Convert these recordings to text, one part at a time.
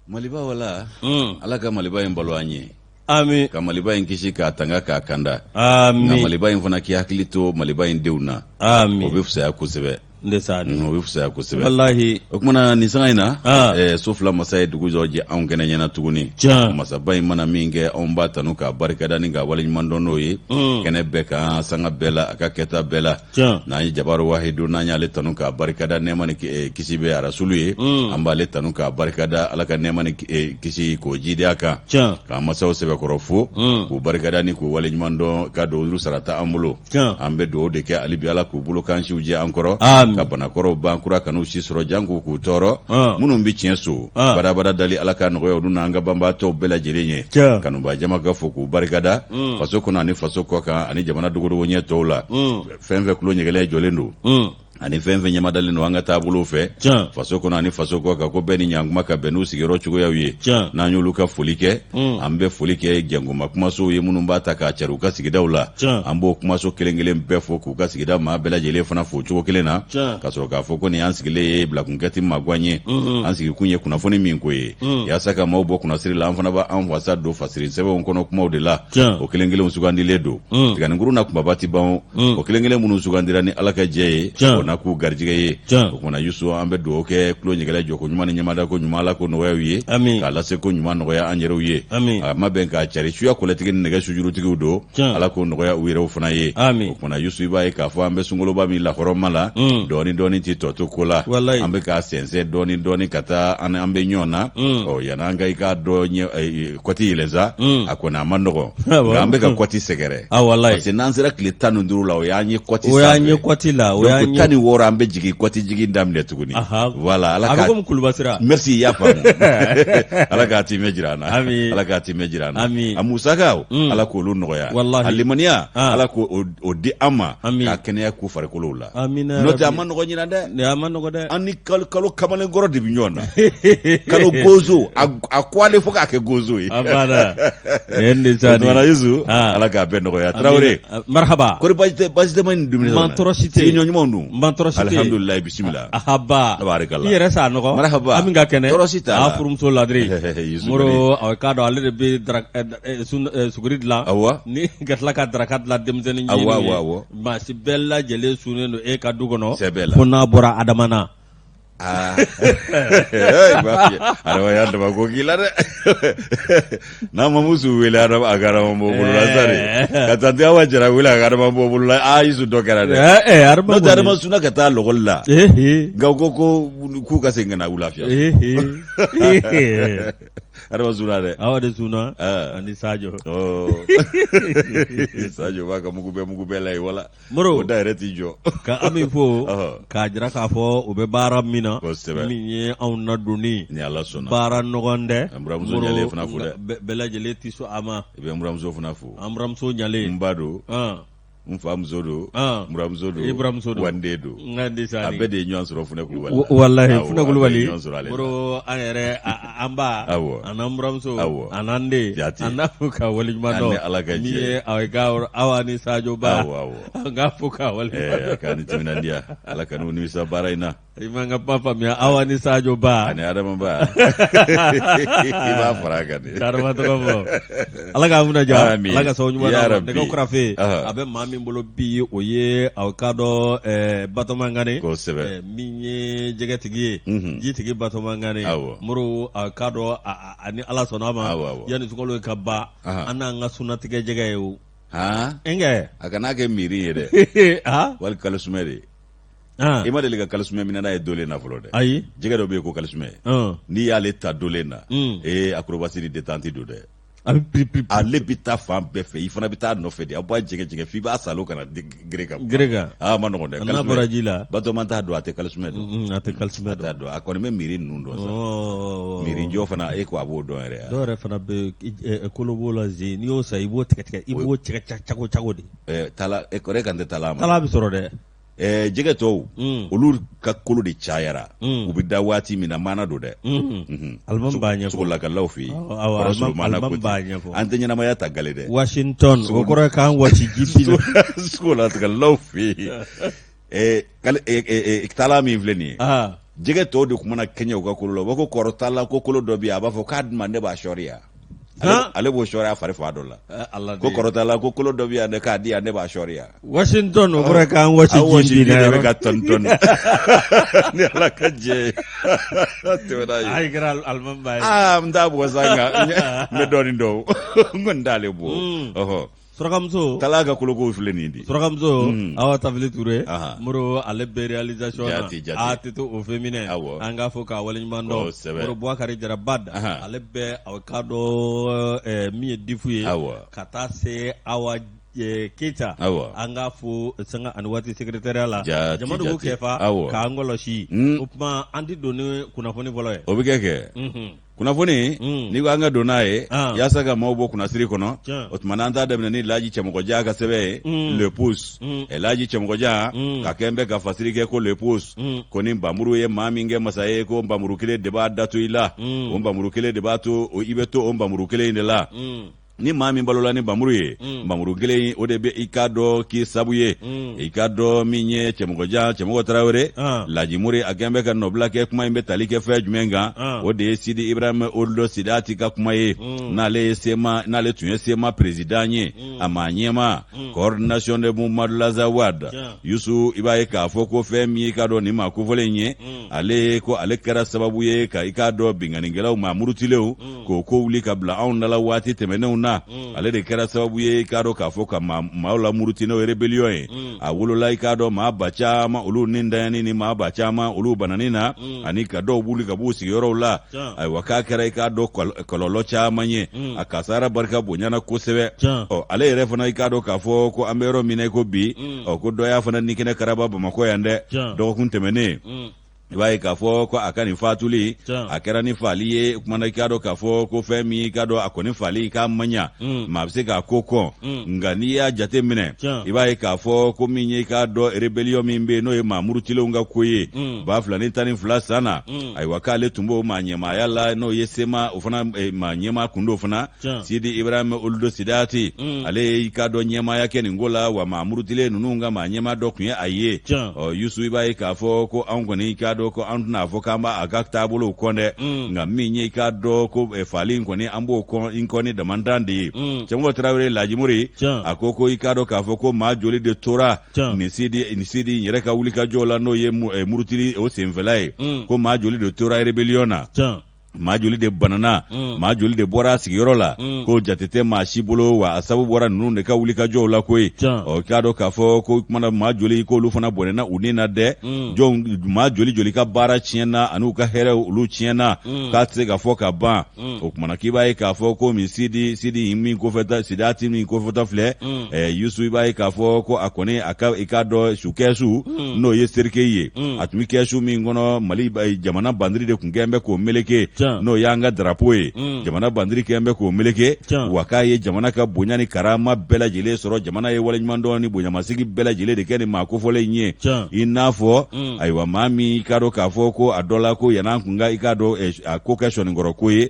Maliba wala Ala ka Maliba in balo an ye. Ami. Ka Maliba in kisi k'a tanga k'a kanda. Ami. Nka Maliba in fana k'i hakili to Maliba in denw na. Ami. O bɛ fisaya kosɛbɛ. Ndesan. O bɛ fisaya kosɛbɛ. Walahi. O tuma na nin sanga in na. Ah. So fila masa ye dugu jɔ jɛ anw kɛnɛ ɲɛna tuguni. Tiɲɛ. Masaba in mana min kɛ anw b'a tanu k'a barikada ni k'a waleɲuman dɔn n'o ye. Kɛnɛ bɛɛ kan sanga bɛɛ la a ka kɛta bɛɛ la. Tiɲɛ. N'an ye jabaru wahidu n'an y'ale tanu k'a barikada nɛɛma ni kisi bɛ arasulu ye. An b'ale tanu k'a barikada Ala ka nɛɛma ni kisi k'o jidi a kan. Tiɲɛ. K'an masaw sɛbɛkɔrɔ fo. K'u barikada ni k'u waleɲuman dɔn ka dugawu sara t'an bolo. Tiɲɛ. An bɛ dugawu de kɛ hali bi Ala k'u bolo k'an siw jɛ an kɔrɔ. Amin. Ka banakɔrɔw ban kura kan'u si sɔrɔ janko k'u tɔɔrɔ. An. Minnu bɛ tiɲɛ so. An. Badabada dali Ala k'a nɔgɔya olu n'an ka banbaatɔw bɛɛ lajɛlen ye. Tiɲɛ. Kanubaa jama ka fo k'u barikada. Faso kɔnɔ ani faso kɔ kan ani jamana dogodogo ɲɛ tɔw la. Fɛn fɛn tulo ɲɛgɛlɛ jɔlen don. Ani fɛn fɛn ɲɛmadalen don an ka taabolow fɛ. Tiɲɛ. Faso kɔnɔ ani faso kɔ kan ko bɛɛ ni ɲankuma ka bɛn n'u sigiyɔrɔ cogoyaw ye. Tiɲɛ. N'an y'olu ka foli kɛ. An bɛ foli kɛ jɛnkoma kumasow ye minnu b'a ta k'a cari u ka sigidaw la. Tiɲɛ. An b'o kumaso kelen kelen bɛɛ fo k'u ka sigida maa bɛɛ lajɛlen fana fo cogo kelen na. Tiɲɛ. Ka sɔrɔ k'a fɔ ko nin y'an sigilen ye bilakunkɛ tɛ magan ye. An sigikun ye kunnafoni min ko ye. Yaasa ka maaw bɔ kunnasiri la an fana b'an wasa don fasiri sɛbɛnw kɔnɔ kumaw de la. Tiɲɛ. O kelen kelenw sugandilen don. Tiganikuru na kunbaba tɛ ban o kelen kelen minnu sugandira ni Ala ka jɛ ye. Tiɲɛ. O na k'u garijɛgɛ ye. Tiɲɛ. O kumana Yusu an bɛ dugawu kɛ tulo ɲɛgɛlɛ jɔko ɲuman ni ɲɛmada ko ɲuman Ala k'o nɔgɔya u ye. Ami. K'a lase ko ɲuman nɔgɔya an yɛrɛw ye. Ami. A ma bɛn k'a cari suya kɔlɛtigi ni nɛgɛ sujurutigiw don. Tiɲɛ. Ala k'o nɔgɔya u yɛrɛw fana ye. Ami. O kumana Yusu i b'a ye k'a fɔ an bɛ sunkaloba min lahɔrɔma la. Dɔɔni dɔɔni tɛ tɔ to ko la. Walayi. An bɛ k'a sɛnsɛn dɔɔni dɔɔni ka taa an bɛ ɲɔgɔn na. Ɔ yanni an ka i k'a dɔn ɲɛ kɔti yɛlɛn sa. A kɔni a man nɔgɔn. Awɔ. Nka an bɛ ka kɔti sɛgɛrɛ. Ah, walayi. Parce que n'an sera tile 15 la o y'an ye kɔti O y'an sanfɛ. ye kɔti la, o y'an Donc ye- 16 an bɛ jigin kɔti jigin daminɛ tuguni. Aha. Voilà Ala A bɛ ka komi kuluba sira. Merci i y'a faamu. Ala k'a timɛ jira an na. Ami. Ala k'a timɛ jira an na. Ami. A musakaw Ala k'olu nɔgɔya. Walahi. A limaniya Ah. Ala k'o o di an ma. Ami. K'a kɛnɛya k'u farikolow la. Amina N'o tɛ a rabi. ma nɔgɔ ɲinan dɛ. Ne a ma nɔgɔ dɛ. An ni kalo kalo kamalenkɔrɔ de bɛ ɲɔgɔn na. Kalo gozo a a kɔlen fo k'a kɛ gozo ye. A banna. Nin de sa O tuma na Yusu Ah. Ala k'a bɛɛ nɔgɔya. Tarawele. Marhaba. Kɔri baasi tɛ baasi tɛ ma nin dumuni Man tɔɔrɔ si tɛ yen. Sigiɲɔgɔn ɲumanw dun. Man tɔɔrɔ si tɛ yen. Alihamdulilayi bisimila. Ahaba. Tabaarikala. I yɛrɛ sa nɔgɔ. Marhaba. An ka kɛnɛ. Tɔɔrɔ si t'a la. A furumuso ladiri. Yusu Moro a k'a dɔn ale de bɛ suguri dilan. Awɔ. Ni ka tila ka daraka dilan denmisɛnnin Awɔ, ncinin ye. awɔ, awɔ. Maa si bɛɛ lajɛlen sunnen don e ka du kɔnɔ. Sɛbɛ la. Fo n'a bɔra Adama na. Aa. Ee, b'a f'i ye. Adama y'a dama ko k'i la dɛ. N'a ma musu wele Adama a ka Adama bɔ bolo la sa de. Ka tanti Awa Jara wele a ka Adama bɔ bolo la. Aa Yusu dɔ kɛra dɛ. Ɛɛ ɛɛ Adama N'o tɛ kɔni. Adama sunna ka taa lɔgɔli la. Ehe. Nka u ko ko k'u ka segin ka na wula fɛ. Ehe. Adama sunna dɛ. Awa de sunna. Ah. Ani Sajo. Oh. Sajo b'a ka mugu bɛɛ mugu bɛɛ la yen wala. Moro. O da yɛrɛ t'i jɔ. Ka Ami fo Ɔhɔ. k'a jira k'a fɔ u bɛ baara min na Kosɛbɛ. min ye anw nadonni Ni Ala sɔnna. baara nɔgɔn tɛ An buramuso Moro, Ɲale fana fo dɛ. nka bɛɛ lajɛlen tɛ sɔn a ma I bɛ n buramuso fana fo. an buramuso Ɲale N ba don. An, N fa muso don. An. N buramuso don. I buramuso don. Wa n den don. n ka den sa A bɛɛ de ye ɲɔgɔn sɔrɔ Funɛ Kulubali. Wa- walahi Awɔ, Funɛ a bɛɛ Kulubali ye ɲɔgɔn sɔrɔ ale la. Moro an yɛrɛ an ba Awɔ. a n'an buramuso Awɔ. a n'an den Jate. an n'a fo k'a waleɲuman An dɔn ni Ala ka min jɛ. ye aw ka Awa ni Sajo ba Awɔ, awɔ. an k'a fo k'a waleɲuman Ɛɛ, a k'an ni timinandiya. Ala ka n'u nimisa baara in na. I ma n ka kuma faamuya Awa ni Sajo ba Ani Adama ba. I b'a fara a kan de. Adama tɔgɔ fɔ Ala k'an kunna diya Amin. Ala ka sababu ɲuman Ya d'an ma Rabbi. nɛgɛw karafe Aha. a bɛ maa min bolo bi o ye aw k'a dɔn Batɔma Kane Kosɛbɛ. min ye jɛgɛtigi ye Mhm. jitigi Batɔma Kane Awɔ. Moro aw k'a dɔn ani Ala sɔnna a ma Awɔ, awɔ. yanni sunkalo ka ban Aha. an n'an ka sunnatigɛ jɛgɛ ye o Han? Nkɛ A kana kɛ miiri ye dɛ. ah Wali kalo sumɛ de. ah I ma deli ka kalisumɛ minɛ n'a ye dolen na fɔlɔ dɛ. ayi Jɛgɛ dɔ bɛ yen ko kalisumɛ. ɔn N'i y'ale ta dolen na. Ee acrobatie ni détente don dɛ. a bɛ piri piri Ale bɛ taa fan bɛɛ fɛ i fana bɛ taa nɔfɛ de aw b'a jɛgɛ jɛgɛ f'i b'a salo ka na gere kan. gere kan Aa a ma nɔgɔn dɛ. n'a bɔra ji la Batɔma t'a dɔn a tɛ kalisumɛ dɔn. A tɛ kalisumɛ A dɔn t'a dɔn a kɔni bɛ miiri ninnu dɔn sa. Ɔɔ. Miiri jɔ fana e ko a b'o dɔn yɛrɛ. dɔw yɛrɛ fana bɛ kolo b'o la zen n'i y'o san i b'o tigɛ tigɛ i b'o tigɛ cago cago de Ɛɛ tala e kɔrɔ e kan tɛ tala ma. tala bɛ sɔrɔ dɛ Ɛɛ jɛgɛ tɔw olu ka kolo de cayara. U bɛ da waati min na maana don dɛ. Alimami b'a ɲɛfɔ Sogolakalaw fɛ yen. Awɔ, awɔ, Kɔrɔ alimami- Solomana alimami ko ten. b'a ɲɛfɔ. An tɛ ɲɛnamaya ta gale dɛ. Washington o kɔrɔ ye k'an wɔsi ji bi la Sogolakalaw fɛ yen. Ɛɛ kali ɛ ɛ ɛ tala min filɛ nin ye. Ah, Jɛgɛ tɔw de tun mana kɛɲɛ u ka kolo la, u b'a ko kɔrɔtala ko kolo dɔ bɛ yen, a b'a fɔ k'a di ma, ne b'a sɔriya. Ale b'o sɔri a fari fan dɔ la. Ala ko kɔrɔtala ko kolo dɔ bɛ yan dɛ, k'a di yan, ne b'a sɔriya. Washington, o kɔrɔ k'an wɔsi ji de bɛ ka tɔni tɔni ni Ala ka jɛ ye. Tɛmɛ n'a ye. Ayi, kɛra alimami ba ye. Aa, n t'a bɔ sa, nka n bɛ dɔɔnin dɔn, n kɔni t'ale bɔ. Ɔhɔ. Surakamuso Tala ka kolokow filɛ nin di. Surakamuso Awa Tafili Ture Moro, ale bɛ réalisation na. Jati, jati. A tɛ to o fɛn minɛ. An k'a fɔ k'a waleɲuman dɔn. Moro Buwakari Jarabad, ale bɛ a k'a dɔn min ye difu ye. Ka taa se Awa Keyita. An k'a fo sanga ani waati secrétariat la. Jati, Jamadugu jati. Kɛfa k'an kɔlɔsi. O tuma an tɛ don ni kunnafoni fɔlɔ ye. O bɛ kɛ. Kunnafoni, n'i ko an ka don n'a ye yaasa ka maaw bɔ kunnasiri kɔnɔ, o tuma n'an t'a daminɛ ni Laji Cɛmɔgɔjan ka sɛbɛn ye, Le Pouce. Laji Cɛmɔgɔjan ka kɛ bɛ ka fasiri kɛ ko Le Pouce ko ni npanmuru ye maa min kɛ masa ye, ko npanmuru kelen de b'a da to i la, o npanmuru kelen de b'a to i bɛ to o npanmuru kelen in de la. Ni maa min balola ni npanmuru ye, npanmuru kelen in, o de bɛ i k'a dɔn k'i sabu ye. I k'a dɔn min ye Cɛmɔgɔjan, Cɛmɔgɔ Tarawele, Lajimori, a kɛn bɛ ka nɔbila kɛ. Kuma in bɛ tali kɛ fɛn jumɛn kan? O de ye Sidi Ibrahim Ould Sidati ka kuma ye, n'ale ye CMA, n'ale tun ye CMA président ye, a maa ɲɛmaa, Coordination des mouvements de l'Azawad. Yusu, i b'a ye k'a fɔ ko fɛn min i k'a dɔn nin maa kofɔlen in ye, ale ko ale kɛra sababu ye ka i k'a dɔn binkannikɛlaw, maa murutilenw, k'o ko wuli ka bila anw dala waati tɛmɛnenw na. Ale de kɛra sababu ye i k'a dɔn k'a fɔ ka maaw la muruti, n'o ye rébellion ye. A wolola i k'a dɔn maa ba caman olu ni ntanyani ni maa ba caman olu banani na, ani ka dɔw wuli ka b'u sigiyɔrɔw la. Ayiwa, k'a kɛra i k'a dɔn kɔlɔlɔ caman ye, a kasara barika bonyana kosɛbɛ. Ɔ, ale yɛrɛ fana, i k'a dɔn k'a fɔ ko an bɛ yɔrɔ min na i ko bi, ɔ, ko dɔ y'a fana ni kɛnɛ karaba Bamakɔ yan dɛ, dɔgɔkun tɛmɛnen. I b'a ye k'a fɔ ko a ka nin fatuli, a kɛra ni faali ye. Kumana i k'a dɔn k'a fɔ ko fɛn min i k'a dɔn a kɔni faali k'a man ɲa, maa bɛ se k'a ko kɔn, nka n'i y'a jate minɛ, i b'a ye k'a fɔ ko min ye i k'a dɔn rébellion min bɛ yen, n'o ye maa murutilenw ka ko ye, 2012 san na, ayiwa, k'ale tun b'o maa ɲɛmaaya la, n'o ye CMA, o fana maa ɲɛmaa kun don fana. Sidi Ibrahim Ould Sidati, ale ye i k'a dɔn ɲɛmaaya kɛ nin ko la, wa maa murutilen ninnu ka maa ɲɛmaa dɔ tun ye a ye. Ɔ, Yusu, i b'a ye k'a fɔ ko anw kɔni i k'a dɔn ko an tɛna a fɔ k'an b'a a ka taabolow kɔn dɛ, nka min ye i k'a dɔn ko faali in kɔni, an b'o kɔn in kɔn ni damandan de ye. Cɛmɔgɔ Tarawele Lajimori, a ko i k'a dɔn k'a fɔ ko maa joli de tora nin Sidi in yɛrɛ ka wulikajɔ la, n'o ye murutili o senfɛla ye, ko maa joli de tora rébellion na, maa joli de banana, maa joli de bɔra a sigiyɔrɔ la, ko jate tɛ maa si bolo, wa a sabu bɔra ninnu de ka wulikajɔw la koyi. Ɔ, k'a dɔn k'a fɔ ko kumana maa joli k'olu fana bɔnɛna u ni na dɛ, jɔn maa joli joli ka baara tiɲɛna ani u ka hɛrɛw olu tiɲɛna, k'a tɛ se ka fɔ ka ban. O kumana k'i b'a ye k'a fɔ ko min Sidi min kofɛta, Sidati min kofɛta filɛ, Yusu, i b'a ye k'a fɔ ko a kɔni a ka i k'a dɔn su kɛsu, n'o ye cercueil ye, a tun bɛ kɛsu min kɔnɔ, Mali jamana bandiri de tun kɛn bɛ k'o meleke, n'o y'an ka drapeau ye. Jamana bandiri kɛn bɛ k'o meleke, wa k'a ye jamana ka bonya ni karama bɛɛ lajɛlen sɔrɔ. Jamana ye waleɲumandɔn ni bonyamasigi bɛɛ lajɛlen de kɛ nin maa kofɔlen in ye. I n'a fɔ ayiwa, maa min i k'a dɔn k'a fɔ ko a dɔ la ko yan'an kun ka i k'a dɔn a ko kɛ sɔnnikɔrɔ ko ye,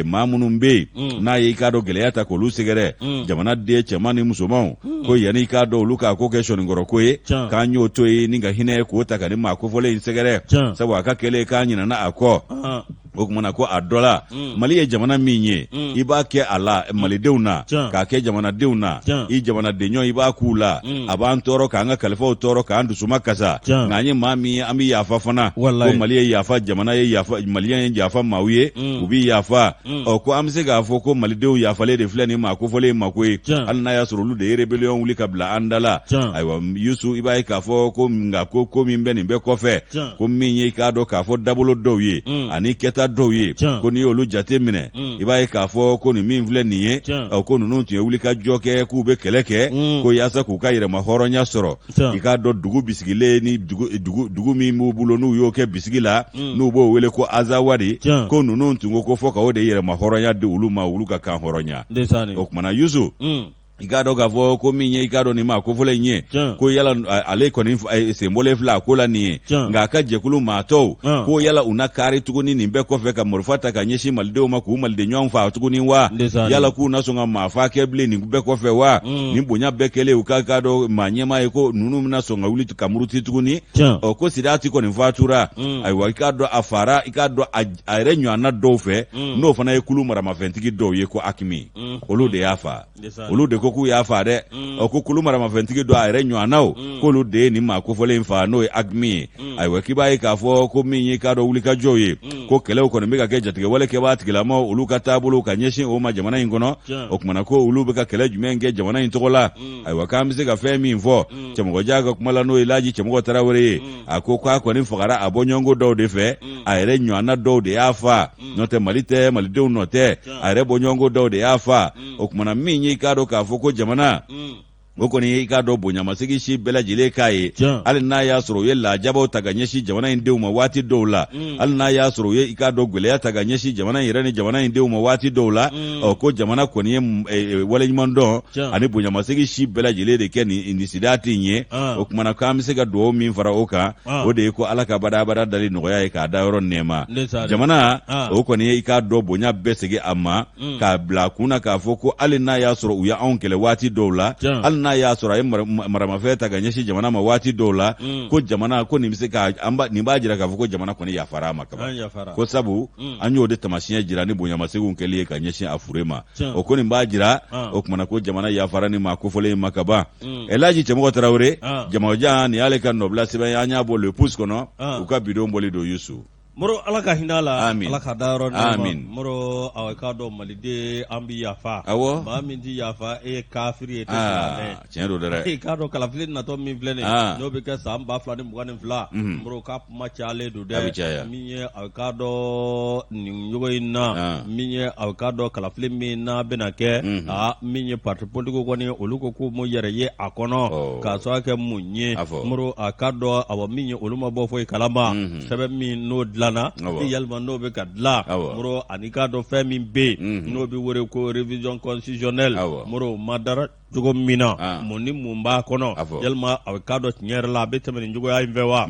maa minnu bɛ yen n'a ye i k'a dɔn gɛlɛya ta k'olu sɛgɛrɛ, jamana den cɛman ni musomanw, ko yanni i k'a dɔn olu k'a ko kɛ sɔnnikɔrɔ ko ye, k'an y'o to yen ni ka hinɛ k'o ta ka nin maa kofɔlen in sɛgɛrɛ, sabu a ka kɛlen k'an ɲinɛna a kɔ. O tuma na ko a dɔ la, Mali ye jamana min ye, i b'a kɛ a la malidenw na, k'a kɛ jamanadenw na, i jamanadenɲɔ i b'a k'u la. A b'an tɔɔrɔ, k'an ka kalifaw tɔɔrɔ, k'an dusuma kasa, nka an ye maa min ye, an bɛ yafa fana. Ko Mali ye yafa jamana ye, yafa maliyɛn ye, yafa maaw ye, u bɛ yafa. Ɔ, ko an bɛ se k'a fɔ ko malidenw yafalen de filɛ nin maa kofɔlen ma koyi, hali n'a y'a sɔrɔ olu de ye rébellion wuli ka bila an da la. Ayiwa Yusu, i b'a ye k'a fɔ ko nka ko min bɛ nin bɛɛ kɔfɛ, ko min ye i k'a dɔn k'a fɔ dabolo dɔw ye ani kɛta dɔw ye, ko n'i y'olu jate minɛ, i b'a ye k'a fɔ ko nin min filɛ nin ye, ko ninnu tun ye wulikajɔ kɛ k'u bɛ kɛlɛ kɛ ko yaasa k'u ka yɛrɛma hɔrɔnya sɔrɔ. I k'a dɔn dugu bisigilen ni dugu min b'u bolo, n'u y'o kɛ bisigi la, n'u b'o wele ko Azawadi, ko ninnu tun ko ko fɔ ka o de yɛrɛma hɔrɔnya di olu ma, olu ka kan hɔrɔnya. O kumana Yusu, I k'a dɔn k'a fɔ ko min ye i k'a dɔn nin maa kofɔlen in ye ko yala ale kɔni senbɔlen filɛ a ko la nin ye, nka a ka jɛkulu maa tɔw ko yala u na kaari tuguni nin bɛɛ kɔfɛ ka marifa ta ka ɲɛsin malidenw ma k'u maliden ɲɔgɔn faa tuguni wa? Yala k'u na sɔn ka maa faa kɛ bilen nin bɛɛ kɔfɛ wa? Nin bonya bɛɛ kɛlen u ka k'a dɔn maa ɲɛmaa ye ko ninnu bɛna sɔn ka wuli ka muruti tuguni? Ɔ ko Sidati kɔni fatura. Ayiwa, i k'a dɔn a fara i k'a dɔn a yɛrɛ ɲɔgɔnna dɔw fɛ, n'o fana ye kulu maramafɛntigi dɔw ye ko AQMI, olu de y'a faa. Olu de ko k'u y'a faa dɛ. Ɔ ko kulu maramafɛntigi dɔ a yɛrɛ ɲɔgɔnnaw, k'olu de ye nin maa kofɔlen in faa, n'o ye AQMI ye. Ayiwa, k'i b'a ye k'a fɔ ko min ye k'a dɔn wulikajɔw ye, ko kɛlɛw kɔni bɛ ka kɛ jatigɛwale kɛbaa tigilamaw olu ka taabolo ka ɲɛsin o ma jamana in kɔnɔ. O kumana ko olu bɛ ka kɛlɛ jumɛn kɛ jamana in tɔgɔ la? Ayiwa, k'an bɛ se ka fɛn min fɔ Cɛmɔgɔjan ka kuma la, n'o ye Laji Cɛmɔgɔ Tarawele ye, a ko k'a kɔni fagara a bɔɲɔgɔnko dɔw de fɛ, a yɛrɛ ɲɔgɔnna dɔw de y'a faa. N'o tɛ Mali tɛ, malidenw nɔ tɛ, a yɛrɛ bɔɲɔgɔnko dɔw de y'a faa. O kumana min ye i k'a dɔn k'a fɔ ko jamana o kɔni ye i k'a dɔn bonyamasegin si bɛɛ lajɛlen k'a ye, hali n'a y'a sɔrɔ u ye laajabaw ta ka ɲɛsin jamana in denw ma waati dɔw la, hali n'a y'a sɔrɔ u ye i k'a dɔn gwɛlɛya ta ka ɲɛsin jamana in yɛrɛ ni jamana in denw ma waati dɔw la. Ɔ ko jamana kɔni ye waleɲuman dɔn ani bonyamasegin si bɛɛ lajɛlen de kɛ nin Sidati in ye. O kumana k'an bɛ se ka dugawu min fara o kan, o de ye ko Ala ka badabada dali nɔgɔya ye k'a da yɔrɔ nɛɛma. Jamana o kɔni ye i k'a dɔn bonya bɛɛ segin a ma, k'a bila a kun na k'a fɔ ko hali n'a y'a sɔrɔ u ye anw kɛlɛ waati dɔw la, hali n'a y'a sɔrɔ a ye maramafɛn ta ka ɲɛsin jamana ma waati dɔw la, ko jamana ko nin bɛ se ka nin b'a jira k'a fɔ ko jamana kɔni yafara a ma kaban, ko sabu an y'o de taamasiyɛn jira ni bonyamasegin kɛli ye ka ɲɛsin a fure ma. O ko nin b'a jira o kumana ko jamana yafara nin maa kofɔlen in ma kaban. Elaji Cɛmɔgɔ Tarawele Jamajan, nin y'ale ka nɔbila sɛbɛn ye, an y'a bɔ Le Pouce kɔnɔ, u ka bidon bɔli don Yusu. Moro, Ala ka hinɛ a la. Amin. Ala ka dayɔrɔ nɛɛma. Amin. Moro, awa, i k'a dɔn maliden an bɛ yafa. Awɔ. Maa min tɛ yafa, e ye kafiri ye, e tɛ silamɛ ye. Aa, tiɲɛ don dɛ. I k'a dɔn kalafili natɔ min filɛ nin ye, n'o bɛ kɛ san 2022, Moro, k'a kuma cayalen don dɛ. A bɛ caya. Min ye a k'a dɔn nin cogo in na, min ye a k'a dɔn kalafili min n'a bɛna kɛ, aa, min ye parti politique kɔni, olu ko k'u m'u yɛrɛ ye a kɔnɔ, k'a sababu kɛ mun ye? A fɔ. Moro, a k'a dɔn awa min ye olu ma bɔ foyi kalama. Sɛbɛn min n'o dilanna, yalima n'o bɛ ka dilan, Moro, ani k'a dɔn fɛn min bɛ yen n'o bɛ wele ko révision constitutionnelle, Moro, ma dara cogo min na, mun ni mun b'a kɔnɔ, yalima a k'a dɔn tiɲɛ yɛrɛ la a bɛ tɛmɛ nin cogoya in fɛ wa?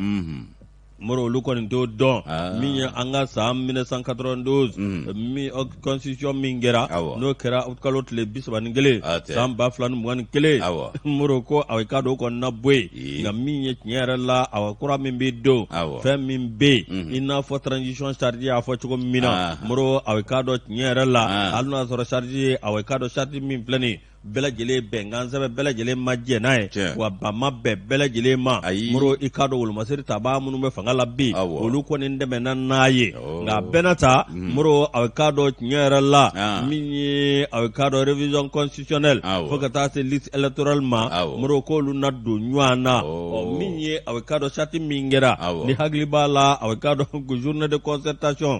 Moro, olu kɔni t'o dɔn. Min ye an ka san 1992 min constitution min kɛra, n'o kɛra kalo tile 31 san 2021, Moro, ko a k'a dɔn o kɔni na bɔ yen. Nka min ye tiɲɛ yɛrɛ la, awa, kura min bɛ don, fɛn min bɛ yen, i n'a fɔ transition charte y'a fɔ cogo min na, Moro, a k'a dɔn tiɲɛ yɛrɛ la, hali n'a sɔrɔ charte ye, awa, k'a dɔn charte min filɛ nin ye, bɛɛ lajɛlen bɛnkan sɛbɛn, bɛɛ lajɛlen ma jɛn n'a ye, wa ba ma bɛn bɛɛ lajɛlen ma. Moro, i k'a dɔn wolomasiri tabaa minnu bɛ fanga la bi, olu kɔni dɛmɛna n'a ye. Nka a bɛɛ n'a ta, Moro, a k'a dɔn tiɲɛ yɛrɛ la, min ye a k'a dɔn révision constitutionnelle fo ka taa se liste électorale ma, Moro, k'olu na don ɲɔgɔn na. Ɔ min ye a k'a dɔn charte min kɛra, ni hakili b'a la, a k'a dɔn journée de concertation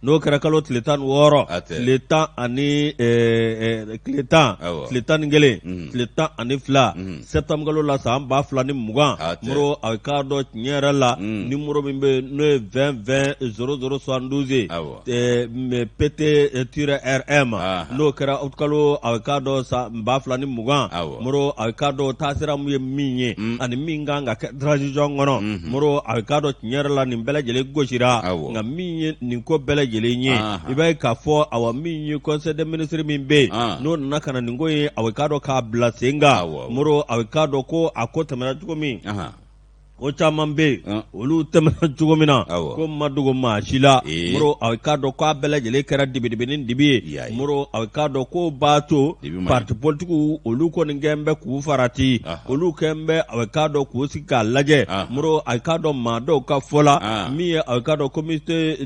n'o kɛra kalo tile 16, tile tan ani tile 10, tile 11, tile 12 septembre kalo la san 2020, Moro, a k'a dɔn tiɲɛ yɛrɛ la, numéro min bɛ yen n'o ye 20 20 00 72 ye, PT tiret RM, n'o kɛra kalo, a k'a dɔn san 2020, Moro, a k'a dɔn taasira mun ye min ye ani min kan ka kɛ transition kɔnɔ, Moro, a k'a dɔn tiɲɛ yɛrɛ la nin bɛɛ lajɛlen gosira. Nka min ye nin ko bɛɛ lajɛlen ye, i b'a ye k'a fɔ, awa, min ye conseil des ministres min bɛ yen, n'o nana ka na nin ko ye, a k'a dɔn k'a bila sen kan, Moro, a k'a dɔn ko a ko tɛmɛna cogo min, o caman bɛ yen, olu tɛmɛna cogo min na, ko ma dogo maa si la. Moro, a k'a dɔn k'a bɛɛ lajɛlen kɛra dibidibi ni dibi ye. Moro, a k'a dɔn ko b'a to parti politigiw olu kɔni kɛn bɛ k'u farati, olu kɛn bɛ, a k'a dɔn k'u sigi k'a lajɛ. Moro, a k'a dɔn maa dɔw ka fɔ la, min ye a k'a dɔn comité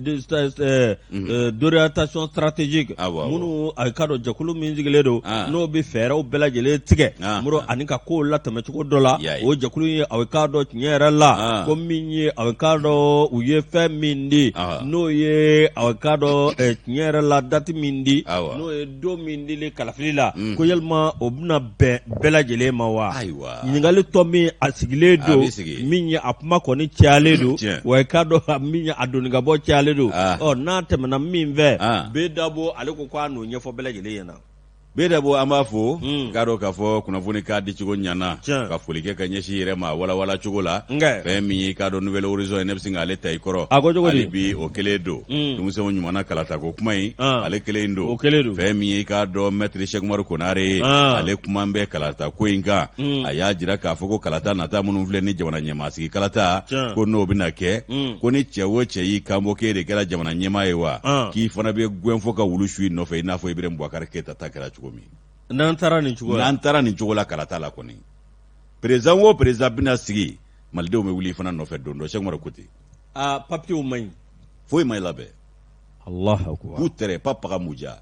d'orientation stratégique minnu, a k'a dɔn jɛkulu min sigilen don, n'o bɛ fɛɛrɛw bɛɛ lajɛlen tigɛ, Moro, ani ka kow latɛmɛ cogo dɔ la, o jɛkulu ye, a k'a dɔn tiɲɛ yɛrɛ la, ko min ye, a k'a dɔn u ye fɛn min di, n'o ye, a k'a dɔn tiɲɛ yɛrɛ la, date min di, n'o ye don min dili kalafili la, ko yalima o bɛna bɛn bɛɛ lajɛlen ma wa? Ayiwa, ɲininkali tɔ min a sigilen don, min ye a kuma kɔni cayalen don, wa i k'a dɔn min ye a doni ka bɔ cayalen don. Ɔ n'a tɛmɛna min fɛ, B Dabo ale ko k'a n'o ɲɛfɔ bɛɛ lajɛlen ɲɛna. Bɛɛ dabo an b'a fo k'a dɔn k'a fɔ kunnafoni k'a dicogo ɲana ka foli kɛ ka ɲɛsin yɛrɛ ma walawala cogo la fɛn min ye i k'a dɔn Nouvel Horizon ye ne bɛ sin k'ale ta i kɔrɔ a ko cogo di bi o kelen don denmisɛnw ɲumanna kalata ko kuma in ale kelen don o kelen don fɛn min ye i k'a dɔn Maître Cheick Umaru Konare ye ale kuma bɛ kalata ko in kan a y'a jira k'a fɔ ko kalata nata minnu filɛ ni jamana ɲɛmaasigi kalata ko n'o bɛna kɛ ko ni cɛ o cɛ y'i kanbɔ k'e de kɛra jamana ɲɛmaa ye wa k'i fana bɛ gɛn fo ka wulu su i nɔfɛ i n'a fɔ Ibrahim Boubacar Keita ta kɛra cogo min n'an taara nin cogo la n'an taara nin cogo la kalata la kɔni président o président bɛna sigi malidenw bɛ wuli i fana nɔfɛ don dɔ Cheick Umaru ko ten aa papiyew man ɲi foyi ma labɛn Allahu akbar k'u tɛrɛ pa paga muja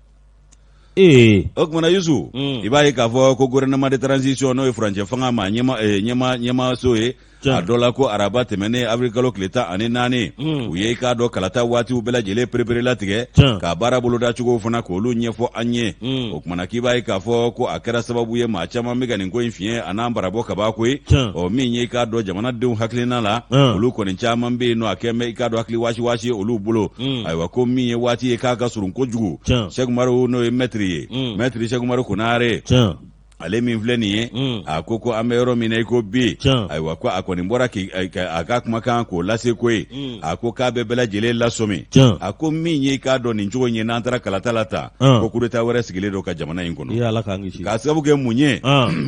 ee o tuma na Yusu i b'a ye k'a fɔ ko gouvernement de transition n'o ye furancɛ fanga ma ɲɛma ɲɛmaaso ye a dɔ la ko araba tɛmɛnen avril kalo tile 14 u ye i k'a dɔn kalata waatiw bɛɛ lajɛlen pereperelatigɛ k'a baara bolodacogo fana k'olu ɲɛfɔ an ye o tuma na k'i b'a ye k'a fɔ ko a kɛra sababu ye maa caman bɛ ka nin ko in fiɲɛ a n'an barabɔ kabako ye ɔ min ye i k'a dɔn jamanadenw hakilina la olu kɔni caman bɛ yen nɔ a kɛn bɛ i k'a dɔn hakili wasiwasi olu bolo ayiwa ko min ye waati ye k'a ka surun kojugu Cheick Umaru n'o ye mɛtiri ye mɛtiri Cheick Umaru Konare ale min filɛ nin ye a ko ko an bɛ yɔrɔ min na i ko bi ayiwa ko a kɔni bɔra a ka kumakan k'o lase ko ye a ko k'a bɛ bɛɛ lajɛlen lasɔmi a ko min ye i k'a dɔn nin cogo in ye n'an taara kalata la tan ko coup d'état wɛrɛ sigilen don ka jamana in kɔnɔ k'a sababu kɛ mun ye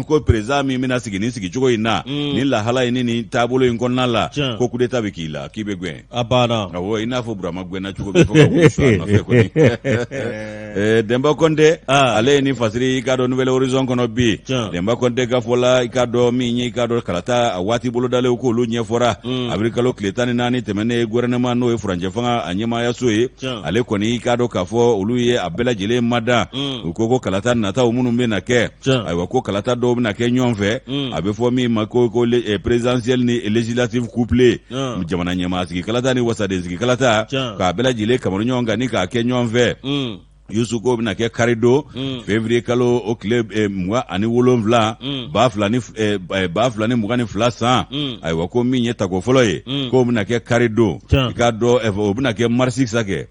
ko président min bɛna sigi nin sigicogo in na nin lahala in ni nin taabolo in kɔnɔna la ko coup d'état bɛ k'i la k'i bɛ gɛn a banna awɔ i n'a fɔ Burama gɛnna cogo min fo ka wulu su a nɔfɛ kɔni Denba Kɔnte ale ye nin fasiri i k'a dɔn Nouvel Horizon kɔnɔ bi Denba Kɔnte ka fɔ la i k'a dɔn min ye i k'a dɔn kalata a waati bolodalen k'olu ɲɛfɔra avril kalo tile 14 tɛmɛnen gouvernement n'o ye furancɛ fanga a ɲɛmaayaso ye ale kɔni i k'a dɔn k'a fɔ olu ye a bɛɛ lajɛlen mada u ko ko kalata nataw minnu bɛna kɛ ayiwa ko kalata dɔw bɛna kɛ ɲɔgɔn fɛ a bɛ fɔ min ma ko ko présidentielle ni législative couplée jamana ɲɛmaasigi kalata ni wasadensigi kalata k'a bɛɛ lajɛlen kamari ɲɔgɔn kan ni k'a kɛ ɲɔgɔn fɛ Yusu k'o bɛna kɛ karidon février kalo o tile 27 2022 san ayiwa ko min ye tako fɔlɔ ye k'o bɛna kɛ karidon i k'a dɔn o bɛna kɛ marisi sa kɛ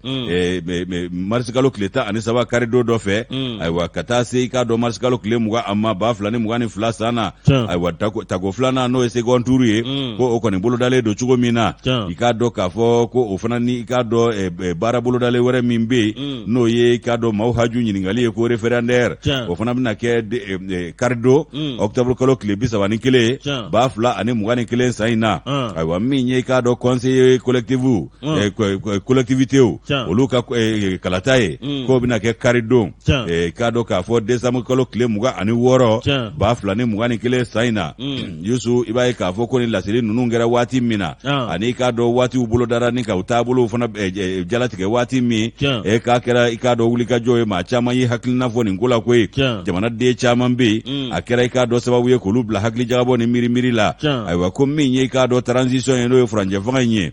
marisi kalo tile 13 karidon dɔ fɛ ayiwa ka taa se i k'a dɔn marisi kalo tile 20 a ma 2022 san na ayiwa tako filanan n'o ye second tour ye ko o kɔni bolodalen don cogo min na i k'a dɔn k'a fɔ ko o fana ni i k'a dɔn baara bolodalen wɛrɛ min bɛ yen n'o ye i k'a dɔn maaw haju ɲininkali ye ko référendaire o fana bɛna kɛ karidon octobre kalo tile 31 2021 san in na ayiwa min ye i k'a dɔn conseiller collectif collectivitéw olu ka kalata ye k'o bɛna kɛ karidon k'a dɔn k'a fɔ décembre kalo tile 26 2021 san in na Yusu i b'a ye k'a fɔ ko ni laseli ninnu kɛra waati min na ani i k'a dɔn waatiw bolodara ni ka u taabolow fana jalatigɛ waati min k'a kɛra i k'a dɔn wulikajɔ ye maa caman ye hakilina fɔ nin ko la koyi jamanaden caman bɛ yen a kɛra i k'a dɔn sababu ye k'olu bila hakilijagabɔ ni miiri-miiri la ayiwa ko min ye i k'a dɔn transition ye n'o ye furancɛ fanga in ye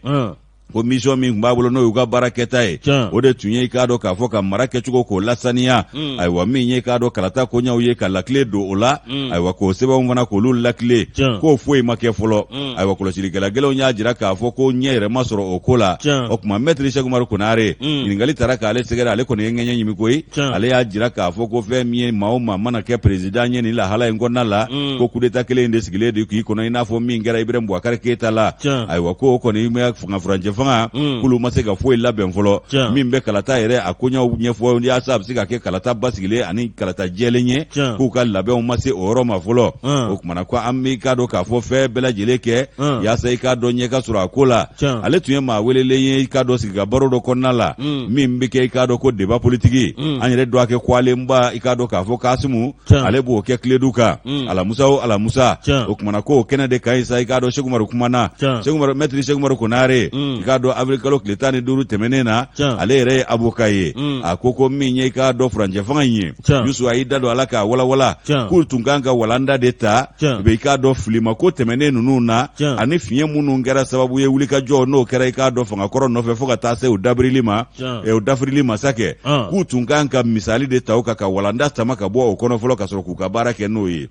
ko mission min tun b'a bolo n'o y'u ka baara kɛta ye o de tun ye i k'a dɔn k'a fɔ ka mara kɛcogo k'o lasaniya ayiwa min ye i k'a dɔn kalata koɲɛw ye ka lakile don o la ayiwa k'o sɛbɛnw fana k'olu lakile k'o foyi ma kɛ fɔlɔ ayiwa kɔlɔsilikɛla gɛlɛnw y'a jira k'a fɔ ko ɲɛ yɛrɛ ma sɔrɔ o ko la o tuma mɛtiri Sɛki Umaru Konare ɲininkali taara k'ale sɛgɛrɛ ale kɔni ye ŋɛɲɛ ɲimi koyi ale y'a jira k'a fɔ ko fɛn min ye maa o maa mana kɛ président ye nin lahala in kɔnɔna la ko coup d'état kelen in de sigilen de k'i kɔnɔ i n'a fɔ min kɛra Ibrahim Boubacar Keita la ayiwa ko o kɔni bɛ fanga furancɛ fanga k'olu ma se ka foyi labɛn fɔlɔ min bɛ kalata yɛrɛ a koɲɛw ɲɛfɔ yaasa a bɛ se ka kɛ kalata basigilen ani kalata jɛlen ye k'u ka labɛnw ma se o yɔrɔ ma fɔlɔ o tuma na ko an b'i k'a dɔn k'a fɔ fɛn bɛɛ lajɛlen kɛ yaasa i k'a dɔn ɲɛ ka sɔrɔ a ko la ale tun ye maa welelen ye i k'a dɔn sigika baro dɔ kɔnɔna la min bɛ kɛ i k'a dɔn ko débat politique an yɛrɛ dɔgɔkɛ kwalenba i k'a dɔn k'a fɔ Kasimu ale b'o kɛ Kiledu kan alamusa o alamusa o tuma na k'o kɛnɛ de kan sa i k'a dɔn Sɛki Umaru kumana mɛtiri Sɛki Umaru Konare i k'a dɔn avril kalo tile 15 tɛmɛnen na ale yɛrɛ ye avocat ye a ko ko min ye i k'a dɔn furancɛ fanga in ye Yusu a y'i da don a la k'a walawala k'u tun kan ka walanda de ta bɛ i k'a dɔn filimako tɛmɛnen ninnu na ani fiɲɛ minnu kɛra sababu ye wulikajɔ n'o kɛra i k'a dɔn fangakɔrɔ nɔfɛ fo ka taa se o dabirili ma o dafirili ma sa kɛ k'u tun kan ka misali de ta o kan ka walanda sama ka bɔ o kɔnɔ fɔlɔ ka sɔrɔ k'u ka baara kɛ n'o ye.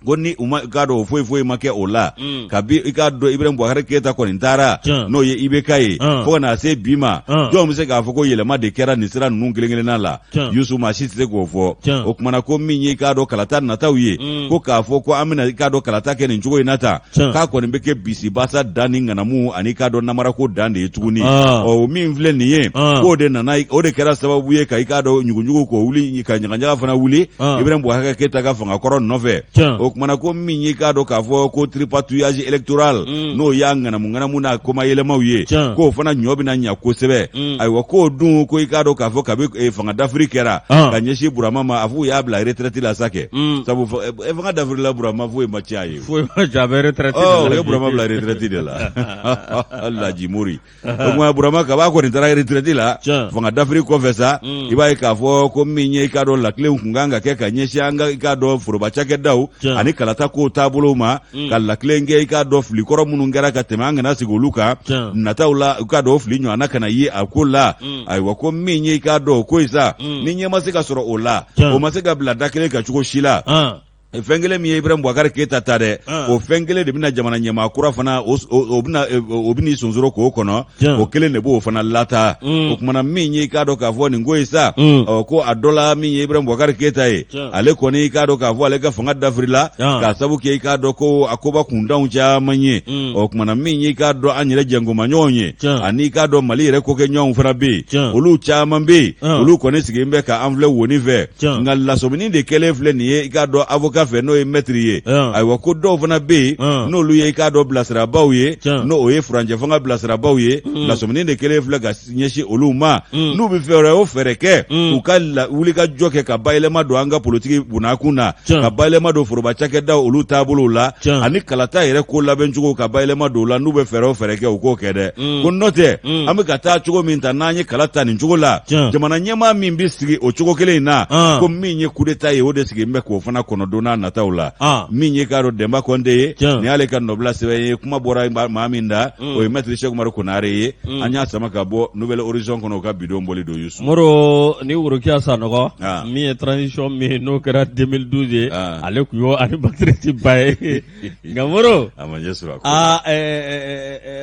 Ko ni u ma k'a dɔn o foyi foyi ma kɛ o la kabi i k'a dɔn Ibrahim Boubacar Keita kɔni taara, n'o ye IBK ye, fo ka na se bi ma, jɔn bɛ se k'a fɔ ko yɛlɛma de kɛra nin sira ninnu kelen kelenna la? Yusu, maa si tɛ se k'o fɔ. O kumana ko min ye i k'a dɔn kalata nataw ye, ko k'a fɔ ko an bɛna i k'a dɔn kalata kɛ nin cogo in na tan, k'a kɔni bɛ kɛ bisibasa dan ni ŋanamu ani i k'a dɔn namarako dan de ye tuguni. Ɔ, min filɛ nin ye, k'o de nana, o de kɛra sababu ye ka i k'a dɔn ɲuguɲugu k'o wuli, ka ɲagaɲaga fana wuli Ibrahim Boubacar Keita ka fanga kɔrɔ nɔfɛ. O kumana ko min y'i k'a dɔn k'a fɔ ko tripatouillage électoral, n'o y'a ŋanamu ŋanamu n'a komayɛlɛmaw ye, k'o fana ɲɔ bɛna ɲa kosɛbɛ. Ayiwa, k'o dun ko i k'a dɔn k'a fɔ kabi fanga dafiri kɛra ka ɲɛsin Burama ma, a f'u y'a bila retraite la sa kɛ, sabu fanga dafirila Burama, foyi ma tiɲɛ a ye. Foyi ma tiɲɛ, a bɛ retraite de la. U ye Burama bila retraite de la, Laji Mori. O tuma Burama kaba kɔni taara retraite la fanga dafiri kɔfɛ sa, i b'a ye k'a fɔ ko min ye i k'a dɔn latilenw kun kan ka kɛ ka ɲɛsin an ka i k'a dɔn foroba cakɛdaw ani kalata kow taabolow ma, ka latilen kɛ i k'a dɔn fili kɔrɔ minnu kɛra ka tɛmɛ, an kana sigi olu kan nataw la, i k'a dɔn o fili ɲɔgɔnna kana ye a ko la. Ayiwa, ko min ye i k'a dɔn o ko in sa, ni ɲɛ ma se ka sɔrɔ o la, o ma se ka bila da kelen kan cogo si la, fɛn kelen min ye Ibrahim Boubacar Keita ta dɛ, o fɛn kelen de bɛna jamana ɲɛmaa kura fana, o bɛna o bɛn'i sonsoro k'o kɔnɔ, o kelen de b'o fana lata. O kumana min ye i k'a dɔn k'a fɔ nin ko in sa, ɔ, ko a dɔ la min ye Ibrahim Boubacar Keita ye, ale kɔni i k'a dɔn k'a fɔ ale ka fanga dafirila k'a sabu kɛ i k'a dɔn ko a koba kuntanw caman ye. Ɔ kumana min ye i k'a dɔn an yɛrɛ jɛnkomaɲɔgɔnw ye ani i k'a dɔn Mali yɛrɛ kokɛɲɔgɔnw fana bɛ yen, olu caman bɛ yen, olu kɔni sigilen bɛ ka an filɛ woni fɛ. Nka lasɔmini de kɛlen filɛ nin ye i k'a dɔn avocat fɛ, n'o ye mɛtiri ye. Ayiwa, ko dɔw fana bɛ yen, n'olu ye i k'a dɔn bilasirabaw ye, n'o o ye furancɛ fanga bilasirabaw ye, lasɔmini de kɛlen filɛ ka ɲɛsin olu ma, n'u bɛ fɛɛrɛ o fɛɛrɛ kɛ, u ka wulikajɔ kɛ ka bayɛlɛma don an ka politiki bunakun na, ka bayɛlɛma don foroba cakɛdaw olu taabolow la, ani kalata yɛrɛ ko labɛncogo, ka bayɛlɛma don o la, n'u bɛ fɛɛrɛ o fɛɛrɛ kɛ, u k'o kɛ dɛ. Ko n'o tɛ, an bɛ ka taa cogo min ta, n'an ye kala ta nin cogo la, jamana ɲɛmaa min bɛ sigi o cogo kelen in na, ko min ye kudeta ye, o de sigilen bɛ k'o fana kɔnɔ don n'a nataw la. Min ye k'a dɔn Dɛnba Kɔnte ye, nin y'ale ka nɔbila sɛbɛn ye. Kuma bɔra maa min da, o ye mɛtiri Sɛki Umaru Konare ye. An y'a sama ka bɔ Nouvel Horizon kɔnɔ, u ka bi don bɔli don, Yusu. Moro ni Worokiya Sanɔgɔ, min ye transition min n'o kɛra 2012 ye, ale tun y'o animatrice ba ye. Nka Moro, a ma ɲɛ sɔrɔ a ko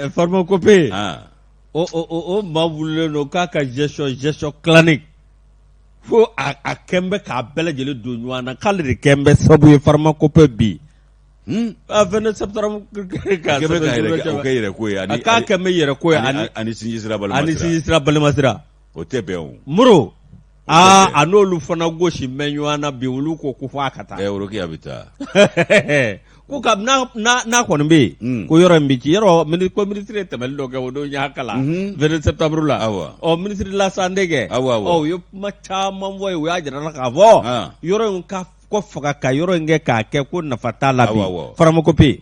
la. Pharmacopée, o maa wulilen don k'a ka gestion clanique, fo a kɛn bɛ k'a bɛɛ lajɛlen don ɲɔgɔn na, k'ale de kɛn bɛ sababu ye pharmacopée bi. A 29 septembre k'a kɛ kɛ yɛrɛ ko ye. A k'a kɛn bɛ yɛrɛ ko ye. Ani sinji sira balima. Ani sinji sira balima sira. O tɛ bɛn o. Moro, aa, a n'olu fana gosi bɛ ɲɔgɔn na bi, olu ko ko fo a ka taa. Ɛ, Worokiya bɛ taa. Ko ka n'a kɔni bɛ yen, ko yɔrɔ in bɛ ci yɔrɔ ko minisiri ye tɛmɛli dɔ kɛ, o don y'a kalan 29 septembre la. Ɔ, minisiri de la santé kɛ. Ɔ, u ye kuma caman fɔ yen, u y'a jira la k'a fɔ yɔrɔ in ka ko faga ka yɔrɔ in kɛ k'a kɛ ko nafa t'a la bi, pharmacopée,